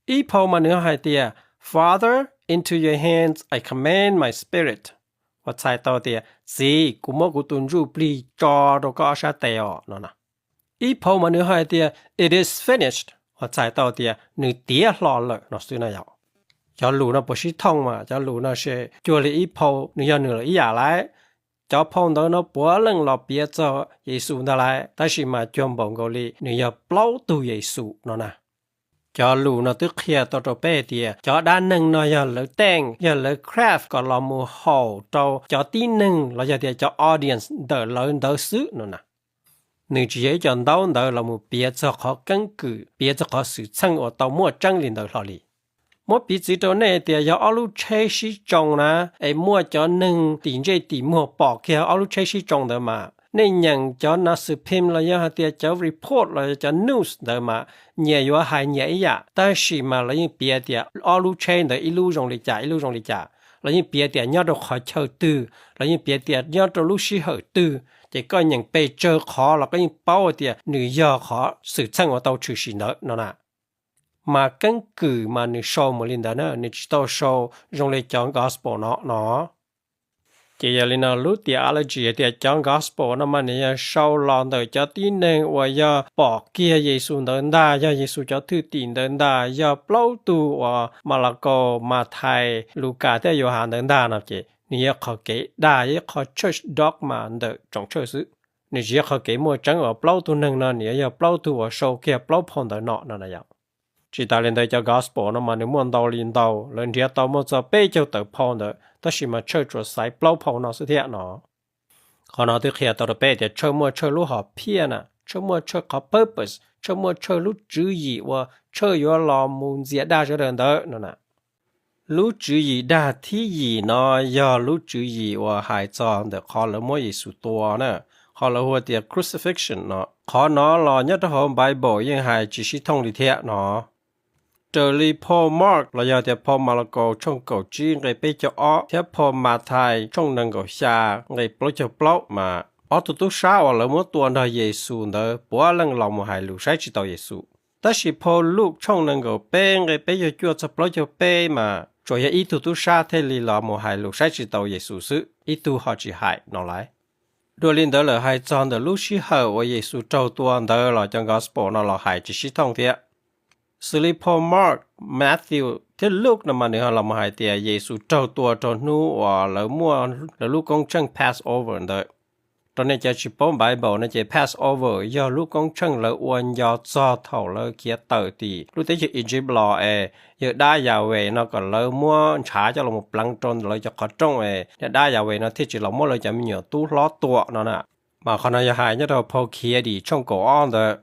Ib phau mas nws hais tias, Father, into your hands I commend my spirit. Uas txhais tau tias, Txiv, kuv muab kuv tus ntsuj plig tso rau koj ob sab tes os no na. Ib phau mas nws hais tias, It is finished. Uas txhais tau tias, Nws tiav hlo lawm no xwb na yom. Cov lus no puas sib thooj mas cov lus no se cuag li ib phau nws yog nws lawm ib yam lauj. Cov phau ntawd no puav leej los piav txog Yexus ntag lauj, tab sis mas cuag npaum nkaus li nws yog plaub tug Yexus no na. Cov lus no twb qhia tau rau peb tias cov dab neeg no yog lawv teej, yog lawv craft kom los mus haum rau cov tib neeg los yog tias cov audience ntawm lawv ntawd xwb no na. Nws tsis yog ib co ntaub ntawv los mus piav txog qhov keeb kwm, piav txog qhov xwm txheej uas tau muaj tseeb li ntawd hlo li. Muab piv txwv rau nej tias yog ob lub tsheb sib tsoo na, es muaj cov neeg tim ntsej tim muag pom kiag ob lub tsheb sib tsoo ntawd mas, nej nyeem cov nas phim los yog hais tias cov report los yog cov news ntawd mas, nyias yuav hais nyias ib yam, tab sis mas lawv yeej piav tias ob lub tsheb ntawd ib lub zoo li cas ib lub zoo li cas, lawv yeej piav tias nyob rau qhov chaw twg, lawv yeej piav tias nyob rau lub sij hawm twg, ces koj nyeem pes tsawg qhov los koj yeej paub tias nws yog qhov xwm txheej uas tau tshwm sim ntawd no na. Mas keeb kwm mas nws sau mus li ntawd na, nws tsis tau sau zoo li cov gospel no no. Ces yog li no lub theology hais tias cov gospel no mas nws yog sau los ntawm cov tib neeg uas yog pom kiag Yexus ntawd ntag, yog Yexus cov thwj tim ntawd ntag, yog plaub tug uas Malakaus, Mathais, Lukas thiab Yauhas ntawd ntag no ces nws yog qhov kev dag, yog ib qho church dogma ntawm tsoom tshawj xwb. Nws tsis yog qhov kev muaj tseeb uas plaub tug neeg no nws yuav yog plaub tug uas sau kiag plaub phau ntawv no no na yom. Tsis tas li ntawd cov gospel no mas nws muaj ntau li ntau, lawv nrhiav tau muaj txog peb caug tawm phau ntawd tab sis mas tshawj tsuas xaiv plaub phau no xwb thiab no. Qhov no twb qhia tau rau peb tias tshawj muaj tshawj lub hom phiaj na, tshawj muaj tshawj qhov purpose, tshawj muaj tshawj lub tswv yim uas tshawj yuav los mus ntxias dag sawv daws ntawd no na. Lub tswv yim dag thib yim no yog lub tswv yim uas hais txog ntawm qhov lawv muab Yexus tua na, qhov lawv hu tias crucifixion no. Qhov no los nyob rau hauv Bible yeej hais tsis sib thooj li thiab no. Raws li phau Mark los yog tias phau Malakaus tshooj kaum tsib nqe peb caug ob thiab phau Mathais tshooj nees nkaum xya nqe plaub caug plaub mas ob tug tub sab uas lawv muab tua nrog Yexus ntawd puav leej los mus hais lus saib tsis taus Yexus. Tab sis phau Luke tshooj nees nkaum peb nqe peb caug cuaj txog plaub caug peb mas tsuas yog ib tug tub sab thiaj li los mus hais lus saib tsis taus Yexus xwb, ib tug ho tsis hais no lawm. Dua li ntawd lawm hais txog ntawm lub sij hawm uas Yexus raug tua ntawd los cov Gospel no los hais tsis sib thooj thiab. Xws li phau Mark, Matthew thiab Luke no mas nws ho los mus hais tias Yexus raug tua rau hnub uas lawv muaj lawv lub koob tsheej Passover ntawd. Rau nej cov tsis paub Bible no ces Passover yog lub koob tsheej lawv ua nco txog thaum lawv khiav tawm tim lub teb chaws Egypt los es yawg dab Yahweh no kom lawv muab ntshav coj los pleev rau lawv cov qhov rooj es yawg dab Yahweh no thiaj tsis los muab lawv cov me nyuam tub hlob tua no na. Mas qhov no yog hais nyob rau phau Khiav Dim tshooj kaum ob ntawd.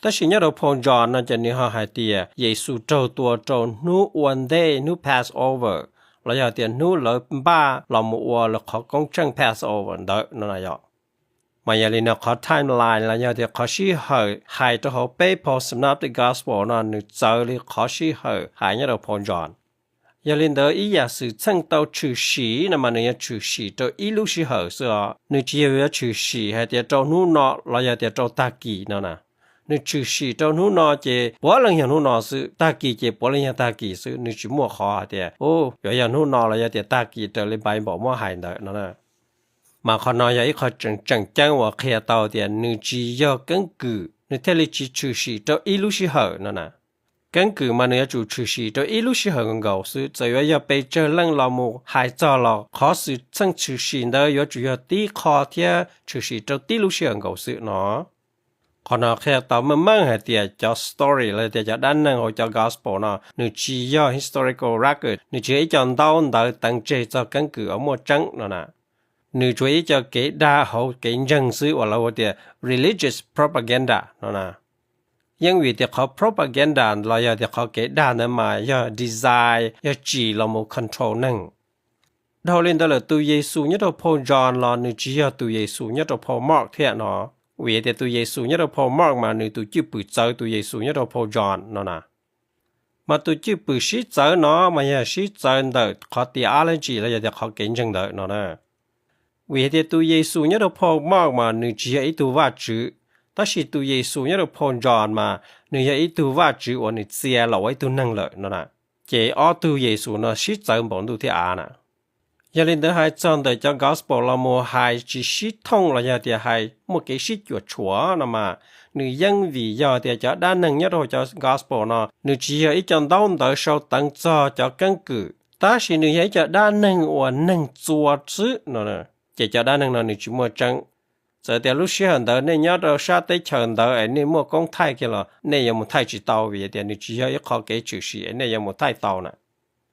Tab sis nyob rau phau John no ces nws ho hais tias Yexus raug tua rau hnub ua ntej hnub Passover, los yog tias hnub lawv npaj los mus ua lawv qhov koob tsheej Passover ntawd no na yog. Mas yog li no qhov timeline los yog tias qhov sij hawm hais rau hauv peb phau Synoptic Gospel no nws txawv li qhov sij hawm hais nyob rau phau John. Yog li ntawd ib yam xwm txheej tau tshwm sim no mas nws yuav tshwm sim rau ib lub sij hawm xwb os, nws tsis yog yuav tshwm sim hais tias rau hnub no los yog tias rau tag kis no na. Nws tshwm sim rau hnub no ces puav leej yog hnub no xwb, tag kis ces puav leej yog tag kis xwb, nws tsis muaj qhov hais tias yuav yog hnub no los yog tias tag kis raws li Bible muab hais ntawd no na. Mas qhov no yog ib qho tseem tseem ceeb uas qhia tau tias nws tsis yog keeb kwm, nws thiaj li tsis tshwm sim rau ib lub sij hawm no na. Keeb kwm mas nws yuav tsum tshwm sim rau ib lub sij hawm nkaus xwb, txawm yuav yog pes tsawg leej los mus hais txog los qhov xwm txheej tshwm sim ntawd yuav tsum yog tib qho thiab tshwm sim rau tib lub sij hawm nkaus xwb no. Qhov no qhia tau meej meej hais tias cov story los tias cov dab neeg hauv cov Gospel no nws tsis yog historical record, nws tsis yog ib co ntaub ntawv teev tseg txog keeb kwm uas muaj tseeb no na. Nws tsuas ib co kev dag hauv kev ntseeg xwb uas lawv hu tias religious propaganda no na. Yeej vim tias qhov propaganda los yog tias qhov kev dag ntawd mas yog design, yog tsim los mus control neeg. Dhau li ntawd lawm tus Yexus nyob rau phau John los nws tsis yog tus Yexus nyob rau phau Mark thiab no. Vim tias tus Yexus nyob rau phau Mark mas nws tus cwj pwm txawv tus Yexus nyob rau phau John no na. Mas tus cwj pwm sib txawv no mas yog sib txawv ntawm qhov theology los yog tias qhov kev ntseeg ntawd no na. Vim hais tias tus Yexus nyob rau phau Mark mas nws tsis yog ib tug Vajtswv, tab sis tus Yexus nyob rau phau John mas nws yog ib tug Vajtswv uas nws txia los ua ib tug neeg lawm no na. Ces ob tug Yexus no sib txawv npaum ntuj thiab av na. Yog li ntawd hais txog ntawm cov Gospel los mus hais tsis sib thooj los yog tias hais muaj kev sib cuam tshuam no mas, nws yeej vim yog tias cov dab neeg nyob rau hauv cov Gospel no nws tsis yog ib co ntaub ntawv sau teev txog cov keeb kwm, tab sis nws yog ib co dab neeg uas neeg txua xwb no. Ces cov dab neeg no nws tsis muaj tseeb. Txawm tias lub sij hawm ntawd nej nyob rau sab teb chaws ntawd es nej muaj koob thaij kiag los nej yuav mus thaij tsis tau vim tias nws tsis yog ib qho kev tshwm sim es nej yuav mus thaij tau na.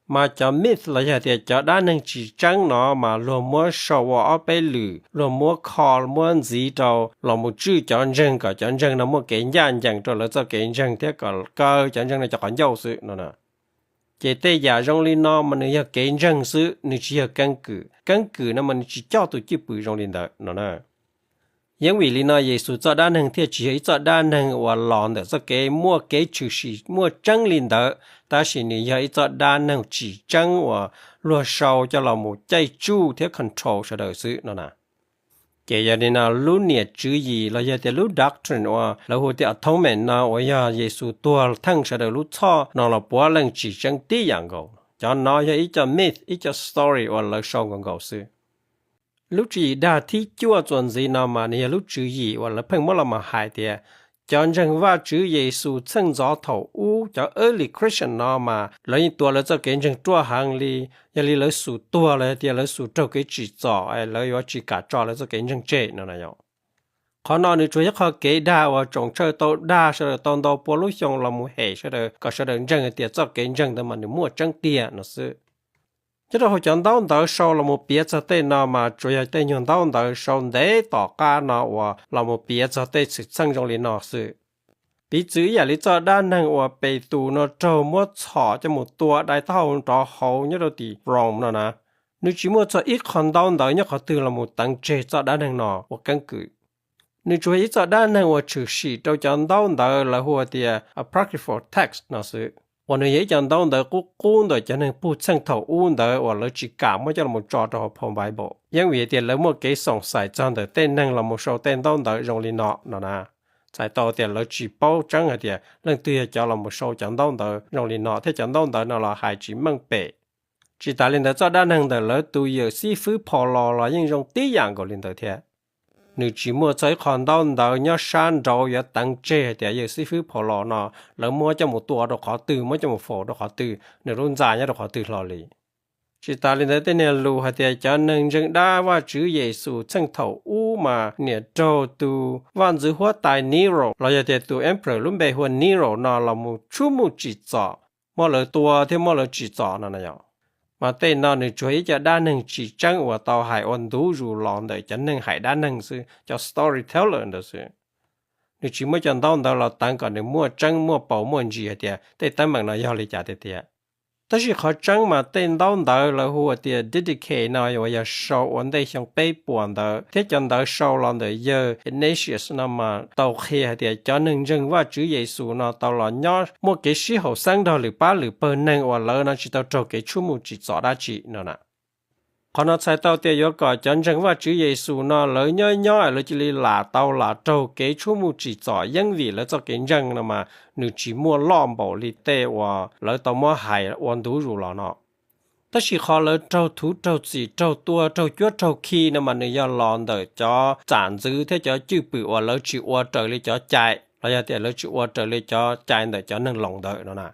Mas cov myth los yog tias cov dab neeg tsis tseeb no mas luag muab sau ua ob peb lwm, luag muab kho muab ntxiv rau los mus tswj cov ntseeg kom cov ntseeg no muaj kev ncaj ncees rau lawv txoj kev ntseeg thiab kom kaw cov ntseeg no cov qhov ncauj xwb no na. Ces tej yam zoo li no mas nws yog kev ntseeg xwb, nws tsis yog keeb kwm. Keeb kwm no mas nws tsis coj tus cwj pwm zoo li ntawd no na. Yeej vim li no Yexus txoj dab neeg thiaj tsis yog ib txoj dab neeg uas los ntawm txoj kev muaj kev tshwm sim muaj tseeb li ntawd, tab sis nws yog ib txoj dab neeg tsis tseeb uas luag sau coj los mus caij tsuj thiab control sawv daws xwb no na. Ces yog li no lub niam tswv yim los yog tias lub doctrine uas lawv hu tias atonement no uas yog Yexus tuag theej sawv daws lub txhoj no los puav leej tsis tseeb tib yam nkaus. Cov no yog ib co myth, ib co story uas lawv sau nkaus nkaus xwb. Lub tswv yim dag thib cuaj txuas ntxiv no mas nws yog lub tswv yim uas lawv pheej muab los mus hais tias cov ntseeg Vajtswv Yexus txheej ntxov thaum ub cov early Christian no mas lawv yeej tuav lawv txoj kev ntseeg ruaj heev li, yog li lawv xum tuag los yog tias lawv xum raug kev tsim txom es lawv yuav tsis kam tso lawv txoj kev ntseeg tseg no na yom. Qhov no nws tsuas yog qhov kev dag uas tsoom tsawj tau dag sawv daws tau ntau pua lub xyoo los mus hem sawv daws kom sawv daws ntseeg hais tias txoj kev ntseeg ntawd mas nws muaj tseeb tiag no xwb. Nyob rau hauv cov ntaub ntawv sau los mus piav txog tej no mas tsuas yog tej nyuag ntaub ntawv sau ntev tom qab no uas los mus piav txog tej xwm txheej zoo li no xwb. Piv txwv ib yam li txoj dab neeg uas Petus no raug muab txhom coj mus tua dai taub hau rov hauv nyob rau tim Rome no na, nws tsis muaj txog ib qho ntaub ntawv nyob qhov twg los mus teev tseg txoj dab neeg no ua keeb kwm. Nws tsuas yog ib txoj dab neeg uas tshwm sim rau cov ntaub ntawv lawv hu tias apocryphal text no xwb, uas nws yog ib co ntaub ntawv qub qub ntawm cov neeg pug txheej thaum ub ntawd uas lawv tsis kam muab coj los tso rau hauv phau Bible, yeej vim tias lawv muaj kev xoom xais txog ntawm tej neeg los mus sau tej ntaub ntawv zoo li no no na. Txhais tau tias lawv tsis paub tseeb hais tias leej twg yog cov los mus sau cov ntaub ntawv zoo li no thiab cov ntaub ntawv no los hais tsis meej pem. Tsis tas li ntawd, txoj dab neeg ntawm lawv tus yawm xib fwb Phau Los los yeej zoo tib yam nkaus li ntawd thiab. Nws tsis muaj txog ib qho ntaub ntawv nyob sab nraud yuav teev tseg hais tias yawm xib fwb Phau Los no lawv muab coj mus tua rau qhov twg, muab coj mus faus rau qhov twg, nws lub ntxa nyob rau qhov twg hlo li. Tsis tas li ntawd, tej niag lus hais tias cov neeg ntseeg dab Vajtswv Yexus txheej thaum ub mas niam raug tus vaj ntxwv huab tais Nero los yog tias tus emperor lub npe hu ua Nero no los mus tshuab muaj tsim txom, muab lawv tua thiab muab lawv tsim txom no na yom. Mas tej no nws tsuas ib co dab neeg tsis tseeb uas tau hais ua ntu zus los ntawm cov neeg hais dab neeg xwb, cov storyteller ntawd xwb. Nws tsis muaj cov ntaub ntawv los teev kom nws muaj tseeb muaj paus muaj ntsis hais tias tej teeb meem no yog li cas tiag tiag. Tab sis qhov tseeb mas tej ntaub ntawv lawv hu ua tias Didache no uas yog sau ua ntej xyoo peb puas ntawd thiab cov ntawv sau los ntawm yawg Ignatius no mas tau qhia hais tias cov neeg ntseeg Vajtswv Yexus no tau los nyob muaj kev sib haum xeeb nrog lwm pab lwm pawg neeg uas lawv no tsis tau raug kev tshuab muaj tsim txom dab tsi no na. Qhov no txhais tau tias yuav kom cov ntseeg Vajtswv Yexus no lawv nyob nyob lawv cia li lam tau lam raug kev tshuab muaj tsim txom yeeb vim lawv txoj kev ntseeg no mas nws tsis muaj loj npaum li tej uas lawv tau muab hais ua ntu zus los no. Tab sis qhov lawv raug thuv raug txim raug tua raug cuab raug khi no mas nws yog los ntawm cov tsam ntxwv thiab cov cwj pwm uas lawv tsis ua raws li cov cai los yog tias lawv tsis ua raws li cov cai ntawm cov neeg laus ntawd no na.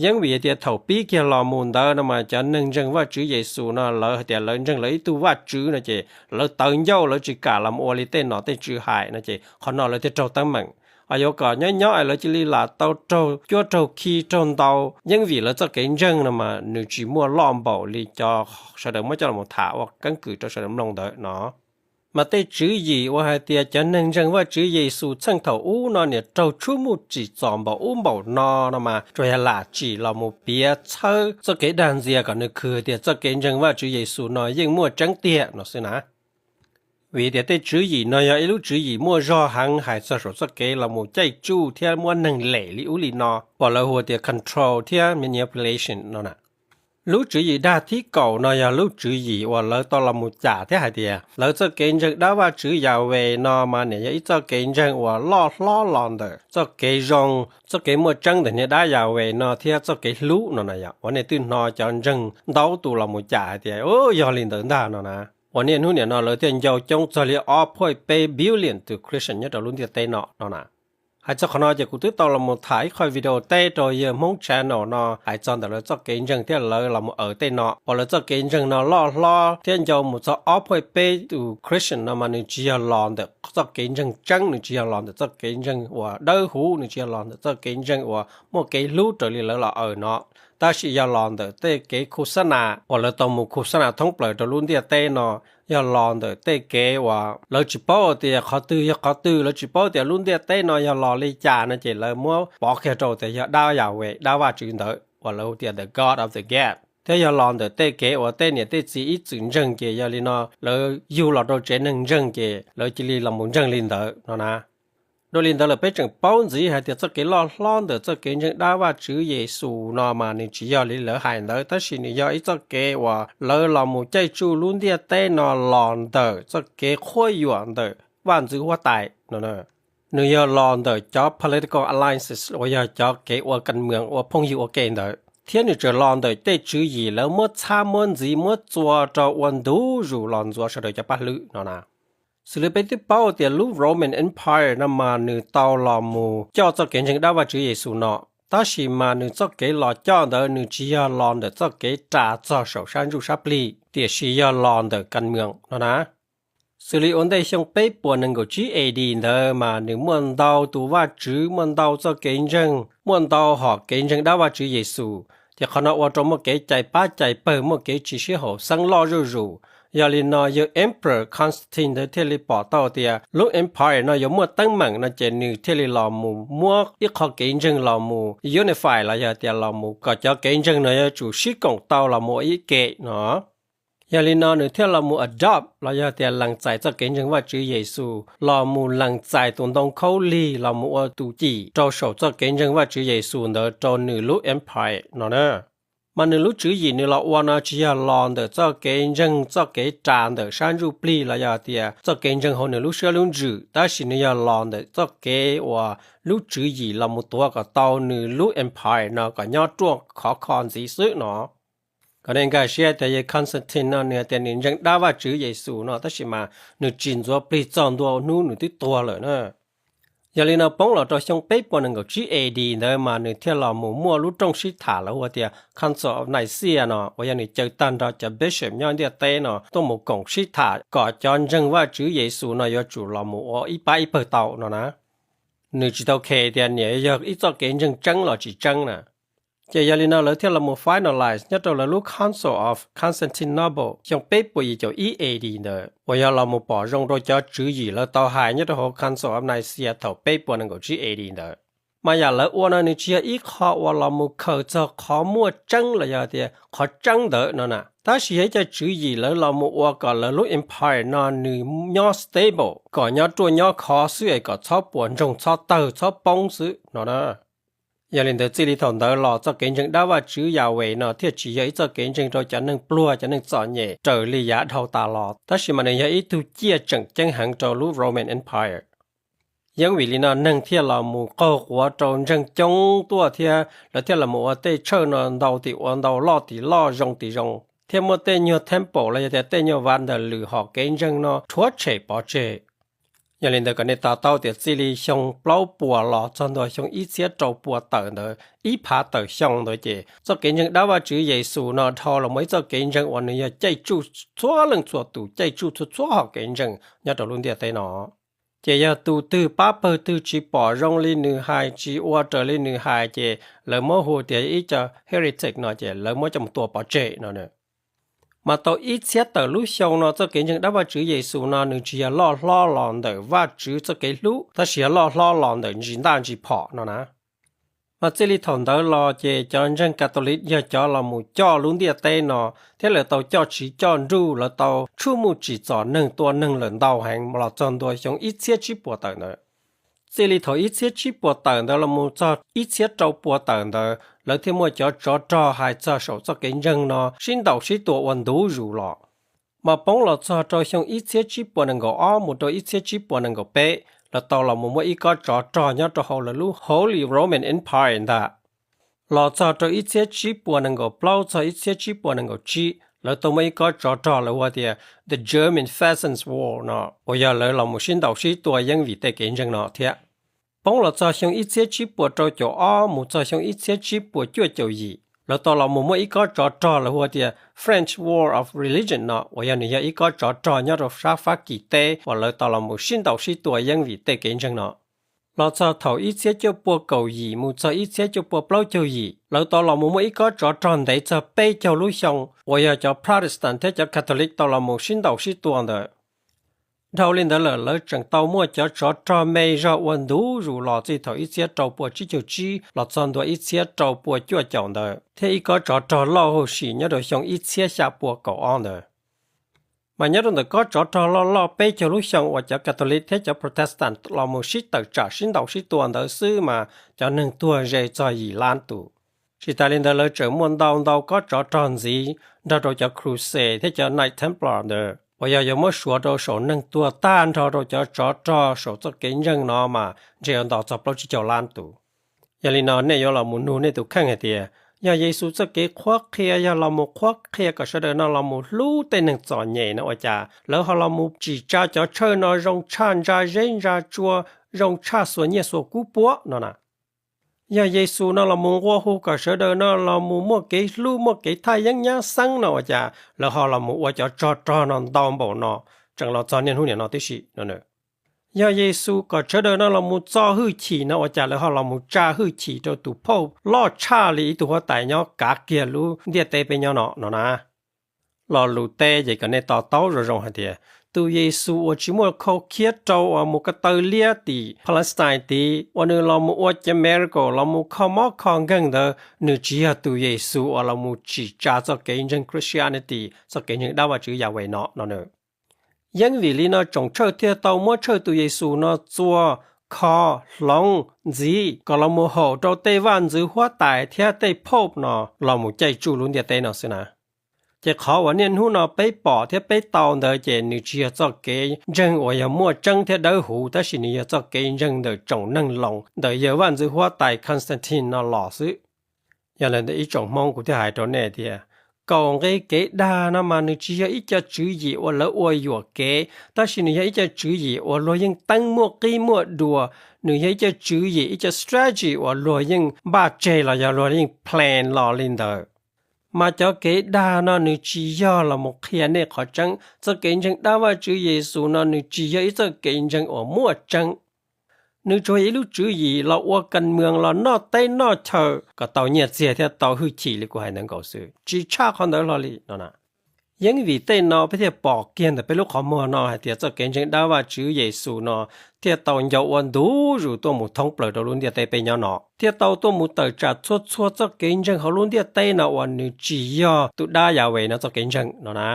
Yeeb vim tias thaum pib kiag los mus ntawd no mas cov neeg ntseeg Vajtswv Yexus no lawv hais tias lawv ntseeg lawv ib tug Vajtswv no ces lawv tawv ncauj, lawv tsis kam los ua li tej nom tej tswv hais no ces qhov no lawv thiaj raug teeb meem. Ho yuav kom nyob nyob es lawv cia li lam tau raug cuab raug khi raug ntaus yeeb vim lawv txoj kev ntseeg no mas nws tsis muaj loj npaum li cov sawv daws muab coj los tham ua keeb kwm rau sawv daws mloog ntawd no. Mas tej tswv yim uas hais tias cov neeg ntseeg Vajtswv Yexus txheej thaum ub no niam raug tshuab muaj tsim txom npaum ub npaum no no mas tsuas yog lam tsim los mus piav txhawb txoj kev dag ntxias kom nws khwv tias txoj kev ntseeg Vajtswv Yexus no yeej muaj tseeb tiag no xwb na. Vim tias tej tswv yim no yog ib lub tswv yim muaj zog heev hais txog saum txoj kev los mus caij tsuj thiab muab neeg lem li ub li no uas lawv hu tias control thiab manipulation no na. Lub tswv yim dag thib kaum no yog lub tswv yim uas lawv tau los mus cam thiab hais tias lawv txoj kev ntseeg dab Vajtswv Yahweh no mas niam yog ib txoj kev ntseeg uas loj hlob los ntawm txoj kev zoo, txoj kev muaj tseeb ntawm niag dab Yahweh no thiab txoj kev hlub no na yom. Uas nej twb hnov cov ntseeg ntau tus los mus cam hais tias yog li ntawd ntag no na. Uas niaj hnub niam no lawv thiaj ncau coob txog li ob point peb billion tus Christian nyob rau lub ntiaj teb no no na. Hais txog qhov no ces kuv twb tau los mus tham ib qho video teb rau yawg Hmoob channel no hais txog ntawm lawv txoj kev ntseeg thiab lawv los mus aws tej no uas lawv txoj kev ntseeg no loj hlob thiab ncau mus txog ob point peb tus Christian no mas nws tsis yog los ntawm txoj kev ntseeg tseeb, nws tsis yog los ntawm txoj kev ntseeg uas dawb huv, nws tsis yog los ntawm txoj kev ntseeg uas muaj kev hlub raws li lawv los aws no. Tab sis yog los ntawm tej kev khu xab nas uas lawv tau mus khu xab nas thoob plaws rau lub ntiaj teb no, yog los ntawm tej kev uas lawv tsis paub tias qhov twg yog qhov twg, lawv tsis paub tias lub ntiaj teb no yog los li cas no ces lawv muab pov kiag rau tias yog dab Yahweh, dab Vajtswv ntawd uas lawv hu tias the God of the Gap. Thiab yog los ntawm tej kev uas tej niam tej txiv ib txwm ntseeg ces yog li no lawv yug los rau tsev neeg ntseeg ces lawv cia li los mus ntseeg li ntawd no na. Dua li ntawd lawm peb tseem paub ntxiv hais tias txoj kev loj hlob ntawm txoj kev ntseeg dab Vajtswv Yexus no mas nws tsis yog li lawv hais ntawd, tab sis nws yog ib txoj kev uas lawv los mus caij tsuj lub ntiaj teb no los ntawm txoj kev qhuab yuam ntawm vaj ntxwv huab tais no. Nws yog los ntawm cov political alliances uas yog cov kev ua kas mwam ua phooj ywg ua ke ntawd, thiab nws tseem los ntawm tej tswv yim lawv muab txhab muab ntxiv muab txua rau ua ntu zus los ntxuav sawv daws cov paj hlwb no na. Xws li peb twb paub tias lub Roman Empire no mas nws tau los mus coj txoj kev ntseeg dab Vajtswv Yexus no, tab sis mas nws txoj kev los coj ntawd nws tsis yog los ntawm txoj kev ras txog saum sab ntsuj sab plig, tiam sis yog los ntawm kas mwam no na. Xws li ua ntej xyoo peb puas nees nkaum tsib A D ntawd mas nws muaj ntau tus vaj tswv, muaj ntau txoj kev ntseeg, muaj ntau hom kev ntseeg dab Vajtswv Yexus, ces qhov no ua rau muaj kev cais pab cais pawg, muaj kev tsis sib haum xeeb loj zuj zus. Yog li no yawg Emperor Constantine ntawd thiaj li pom tau tias lub empire no yuav muaj teeb meem no ces nws thiaj li los mus muab ib qho kev ntseeg los mus unify los yog tias los mus kom cov kev ntseeg no yuav tsum sib koom tau los mus ua ib ke no. Yog li no nws thiaj los mus adopt los yog tias lees txais txoj kev ntseeg Vajtswv Yexus, los mus lees txais tus ntoo khaub lig los mus ua tus cim rau saum txoj kev ntseeg Vajtswv Yexus ntawd rau nws lub empire no na. Mas nws lub tswv yim nws los ua no tsis yog los ntawm txoj kev ntseeg txoj kev ras ntawm sab ntsuj plig los yog tias txoj kev ntseeg hauv nws lub siab lub ntsws, tab sis nws yog los ntawm txoj kev uas lub tswv yim los mus tuav kom tau nws lub empire no kom nyob ruaj khov kho ntxiv xwb no. Kom nej nkag siab tias yawg Constantine no nws tias nws ntseeg dab Vajtswv Yexus no tab sis mas nws tsis ntxuav plig txog ntua hnub nws twb tuag lawm na. Yog li no poob los rau xyoo peb puas nees nkaum tsib A D ntawd mas nws thiaj los mus muaj lub rooj sib tham lawv hu tias Council of Nicaea no uas yog nws caw tag nrho cov bishop nyob ntiaj teb no tuaj mus koom sib tham kom cov ntseeg Vajtswv Yexus no yuav tsum los mus ua ib pab ib pawg tau no na. Nws tsis tau khes tias niam yog ib txoj kev ntseeg tseeb los tsis tseeb na. Ces yog li no lawv thiaj los mus finalize nyob rau lawv lub Council of Constantinople xyoo peb puas yim caum ib A D ntawd uas yog los mus pom zoo rau cov tswv yim lawv tau hais nyob rau hauv Council of Nicaea thaum peb puas nees nkaum tsib A D ntawd. Mas yam lawv ua no nws tsis yog ib qho uas los mus khaws txog qhov muaj tseeb los yog tias qhov tseeb ntawd no na, tab sis yog ib co tswv yim lawv los mus ua kom lawv lub empire no nws nyob stable, kom nyob ruaj nyob khov xwb es kom txhob puas ntsoog txhob tawg txhob poob xwb no na. Yog li ntawd txij li thaum ntawd los txoj kev ntseeg dab Vajtswv Yahweh no thiaj tsis yog ib txoj kev ntseeg rau cov neeg pluag cov neeg txom nyem raws li yav dhau tas los, tab sis mas nws yog ib tug ciaj tseem ceeb heev rau lub Roman Empire. Yeeb vim li no neeg thiaj los mus qaug quav rau ntseeg coob tuaj thiab lawv thiaj los mus ua tej church no ntau tim ua ntau, loj tim loj, zoo tim zoo, thiab muaj tej nyuag temple los yog tias tej nyuag vaj ntawm lwm hom kev ntseeg no rhuav tshem pov tseg. Yog li ntawd kom nej to taub tias txij li xyoo plaub puas los txog ntua xyoo ib txhiab rau pua tawm ntawd ib phav tawm xyoo ntawd ces txoj kev ntseeg dab Vajtswv Yexus no dhau los mus ib txoj kev ntseeg uas nws yog caij tsuj txhua leej txhua tus, caij tsuj txhua txhua hom kev ntseeg nyob rau lub ntiaj teb no. Ces yog tus twg pab pawg twg tsis pom zoo li nws hais, tsis ua raws li nws hais ces lawv muab hu tias ib co heretic no ces lawv muab coj mus tua pov tseg no. Mas tau ib txhiab tawm lub xyoo no txoj kev ntseeg dab Vajtswv Yexus no nws tsis yog loj hlob los ntawm Vajtswv txoj kev hlub, tab sis yog loj hlob los ntawm ntsis ntaj ntsis phom no na. Mas txij li thaum ntawd los ces cov ntseeg Catholic yog cov los mus coj lub ntiaj teb no, thiab lawv tau coj tsiv coj nruj, lawv tau tshuaj muaj tsim txom neeg tua neeg lawm ntau heev los txog ntua xyoo ib txhiab tsib puas tawm ntawd. Txij li thaum ib txhiab tsib puas tawm ntawd los mus txog ib txhiab rau pua tawm ntawd lawv thiaj muaj cov tsov rog hais txog saum txoj kev ntseeg no sib ntaus sib tua ua ntu zus los. Mas poob los txog rau xyoo ib txhiab tsib puas nees nkaum ob mus rau ib txhiab tsib puas nees nkaum peb, lawv tau los mus muaj ib kob tsov rog nyob rau hauv lawv lub Holy Roman Empire ntag. Los txog rau ib txhiab tsib puas nees nkaum plaub txog ib txhiab tsib puas nees nkaum tsib, lawv tau muaj ib kob tsov rog lawv hu tias The German Fascist War no, uas yog lawv los mus sib ntaus sib tua yeeb vim tej kev ntseeg no thiab. Poob los txog xyoo ib txhiab tsib puas rau caum ob mus txog xyoo ib txhiab tsib puas cuaj caum yim, lawv tau los mus muaj ib kob tsov rog lawv hu tias French War of Religion no, uas yog nws yog ib kob tsov rog nyob rau sab Fab Kis teb uas lawv tau los mus sib ntaus sib tua yeeb vim tej kev ntseeg no. Los txog thaum ib txhiab cuaj pua kaum yim mus txog ib txhiab cuaj pua plaub caug yim, lawv tau los mus muaj ib kob tsov rog ntev txog peb caug lub xyoo, uas yog cov Protestant thiab cov Catholic tau los mus sib ntaus sib tua ntawd. Dhau li ntawd lawm lawv tseem tau muaj cov tsov rog me zog ua ntu zus los txij thaum ib txhiab rau pua tsib caug tsib los txog ntua ib txhiab rau pua cuaj caum ntawd, thiab ib kob tsov rog loj huv si nyob rau xyoo ib txhiab xya pua kaum ob ntawd. Mas nyob rau ntawm kob tsov rog loj loj peb caug lub xyoo uas cov Catholic thiab cov Protestant los mus sib tawm tsam sib ntaus sib tua ntawd xwb mas cov neeg tuag ze txog yim lab tus. Tsis tas li ntawd lawv tseem muaj ntau ntau kob tsov rog ntxiv nrog rau cov Crusade thiab cov Knights Templar ntawd, uas yog yuav muab suav rau saum neeg tuag tag nrho rau cov tsov rog saum txoj kev ntseeg no mas ntshe yuav nto txog plaub tsib caug lab tus. Yog li no nej yuav los mus nug nej tus kheej hais tias, yog Yexus txoj kev qhuab qhia yog los mus qhuab qhia kom sawv daws no los mus hlub tej neeg txom nyem no ua cas lawv ho los mus tsim tsa cov church no zoo tshaj ntsa zeb ntsa tsua, zoo tshaj xuas nyiaj xuas kub puab no na? Yog Yexus no los mus nqua hu kom sawv daws no los mus muaj kev hlub muaj kev thaj yeeb nyab xeeb no ua cas lawv ho los mus ua cov tsov rog no ntau npaum no, tseem los txog niaj hnub niam no tib si no? Yog Yexus kom sawv daws no los mus txo hwj chim no ua cas lawv ho los mus tsa hwj chim rau tus phauj loj tshaj li ib tug huab tais nyob kav kiag lub ntiaj teb peb nyob no no na? Lo lus teb ces kom nej to taub zoo zoo hais tias, tus Yexus uas tsis muaj khau khiab rau uas mus ko taw liab tim Palestine tid uas nws los mus ua cov miracle los mus kho mob kho nkeeg ntawd, nws tsis yog tus Yexus uas los mus tsim tsa txoj kev ntseeg Christianity, txoj kev ntseeg dab Vajtswv Yahweh no no na. Yeeb vim li no tsoom church thiaj tau muab tshawj tus Yexus no txua kho, hloov, ntxiv kom los mus haum rau tej vaj ntxwv huab tais thiab tej pope no los mus caij tsuj lub ntiaj teb no xwb na. Ces qhov uas niaj hnub no peb pom thiab peb tau ntawd ces nws tsis yog txoj kev ntseeg uas yog muaj tseeb thiab dawb huv, tab sis nws yog txoj kev ntseeg ntawm tsoom neeg Loos ntawm yawg vaj ntxwv huab tais Constantine no los xwb. Yog li ntawd ib tsoom Hmoob, kuv thiaj hais rau nej tias kaum nqe kev dag no mas nws tsis yog ib co tswv yim uas lawv ua yuam kev, tab sis nws yog ib co tswv yim uas luag yeej teeb muaj qib muaj dua. Nws yog ib co tswv yim, ib co strategy uas luag yeej npaj tseg los yog luag yeej plan los li ntawd. Mas cov kev dag no nws tsis yog los mus qhia nej qhov tseeb. Txoj kev ntseeg dab Vajtswv Yexus no nws tsis yog ib txoj kev ntseeg uas muaj tseeb. Nws tsuas yog ib lub tswv yim los ua kas mwm los noj teb noj chaw kom tau nyiaj txiag thiab tau hwj chim li kuv hais ntawd nkaus xwb, tsis tshaj qhov ntawd hlo li no na. Yeej vim tej no peb thiaj pom kiag ntawm peb lub qhov muag no hais tias txoj kev ntseeg dab Vajtswv Yexus no thiaj tau nco ua ntu zus tuaj mus thoob plaws rau lub ntiaj teb peb nyob no, thiaj tau tuaj mus tawm tsam txhua txhua txoj kev ntseeg hauv lub ntiaj teb no uas nws tsis yog tus dab Yahweh no txoj kev ntseeg no na.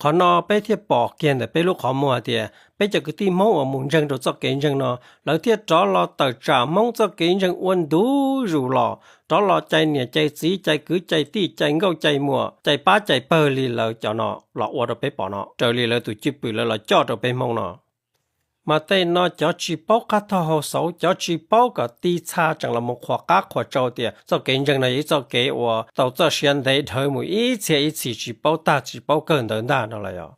Qhov no peb thiaj pom kiag ntawm peb lub qhov muag tias peb cov kwv tij Hmoob uas mus ntseeg rau txoj kev ntseeg no, lawv thiaj rov los tawm tsam Hmoob txoj kev ntseeg ua ntu zus los, rov los cais niam cais txiv, cais kwv cais tij, cais nkauj cais muam, cais pab cais pawg li lawv cov no los ua rau peb pom no, raws li lawv tus cwj pwm lawv los coj rau peb Hmoob no. Mas tej no cov tsis paub qab thawj hau xauv, cov tsis paub kom ti txha tseem los mus qhuas qab qhuas tsau tias txoj kev ntseeg no yog ib txoj kev uas tau txoj sia ntev dhawv mus ib txhia ib txhis tsis paub tag tsis paub kawg ntawd ntag no los yog.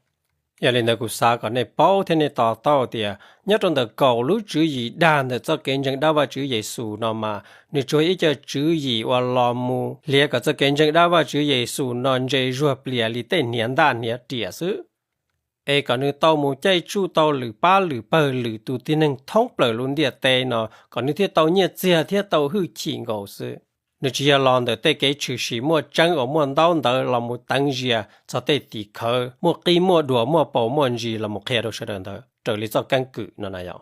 Yog li ntawd kuv xav kom nej paub thiab nej to taub tias nyob rau ntawm kaum lub tswv yim dag ntawm txoj kev ntseeg dab Vajtswv Yexus no mas nws tsuas ib co tswv yim uas los mus hliav kom txoj kev ntseeg dab Vajtswv Yexus no ntse zuag plias li tej hniav ntaj hniav riam xwb, es kom nws tau mus caij tsuj tau lwm pab lwm pawg lwm tus tib neeg thoob plaws lub ntiaj teb no kom nws thiaj tau nyiaj txiag thiab tau hwj chim nkaus xwb. Nws tsis yog los ntawm tej kev tshwm sim muaj tseeb uas muaj ntaub ntawv los mus teev zias txog tej tim khawv muaj qib muaj dua muaj paus muaj ntsis los mus qhia rau sawv daws ntawd raws li txoj keeb kwm no na yom.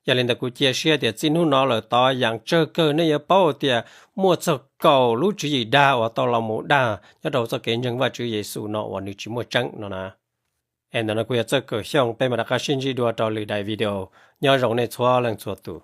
Yog li ntawd kuv cia siab tias txij hnub no lawm tod yam tsawg kawg nej yuav paub tias muaj txog kaum lub tswv yim dag uas tau los mus dag nyob rau txoj kev ntseeg Vajtswv Yexus no uas nws tsis muaj tseeb no na. Es ntawm no kuj yog txoj kawm xyooj, peb mam rov qab sib ntsib dua rau lwm daim video. Nyob zoo nej txhua leej txhua tus.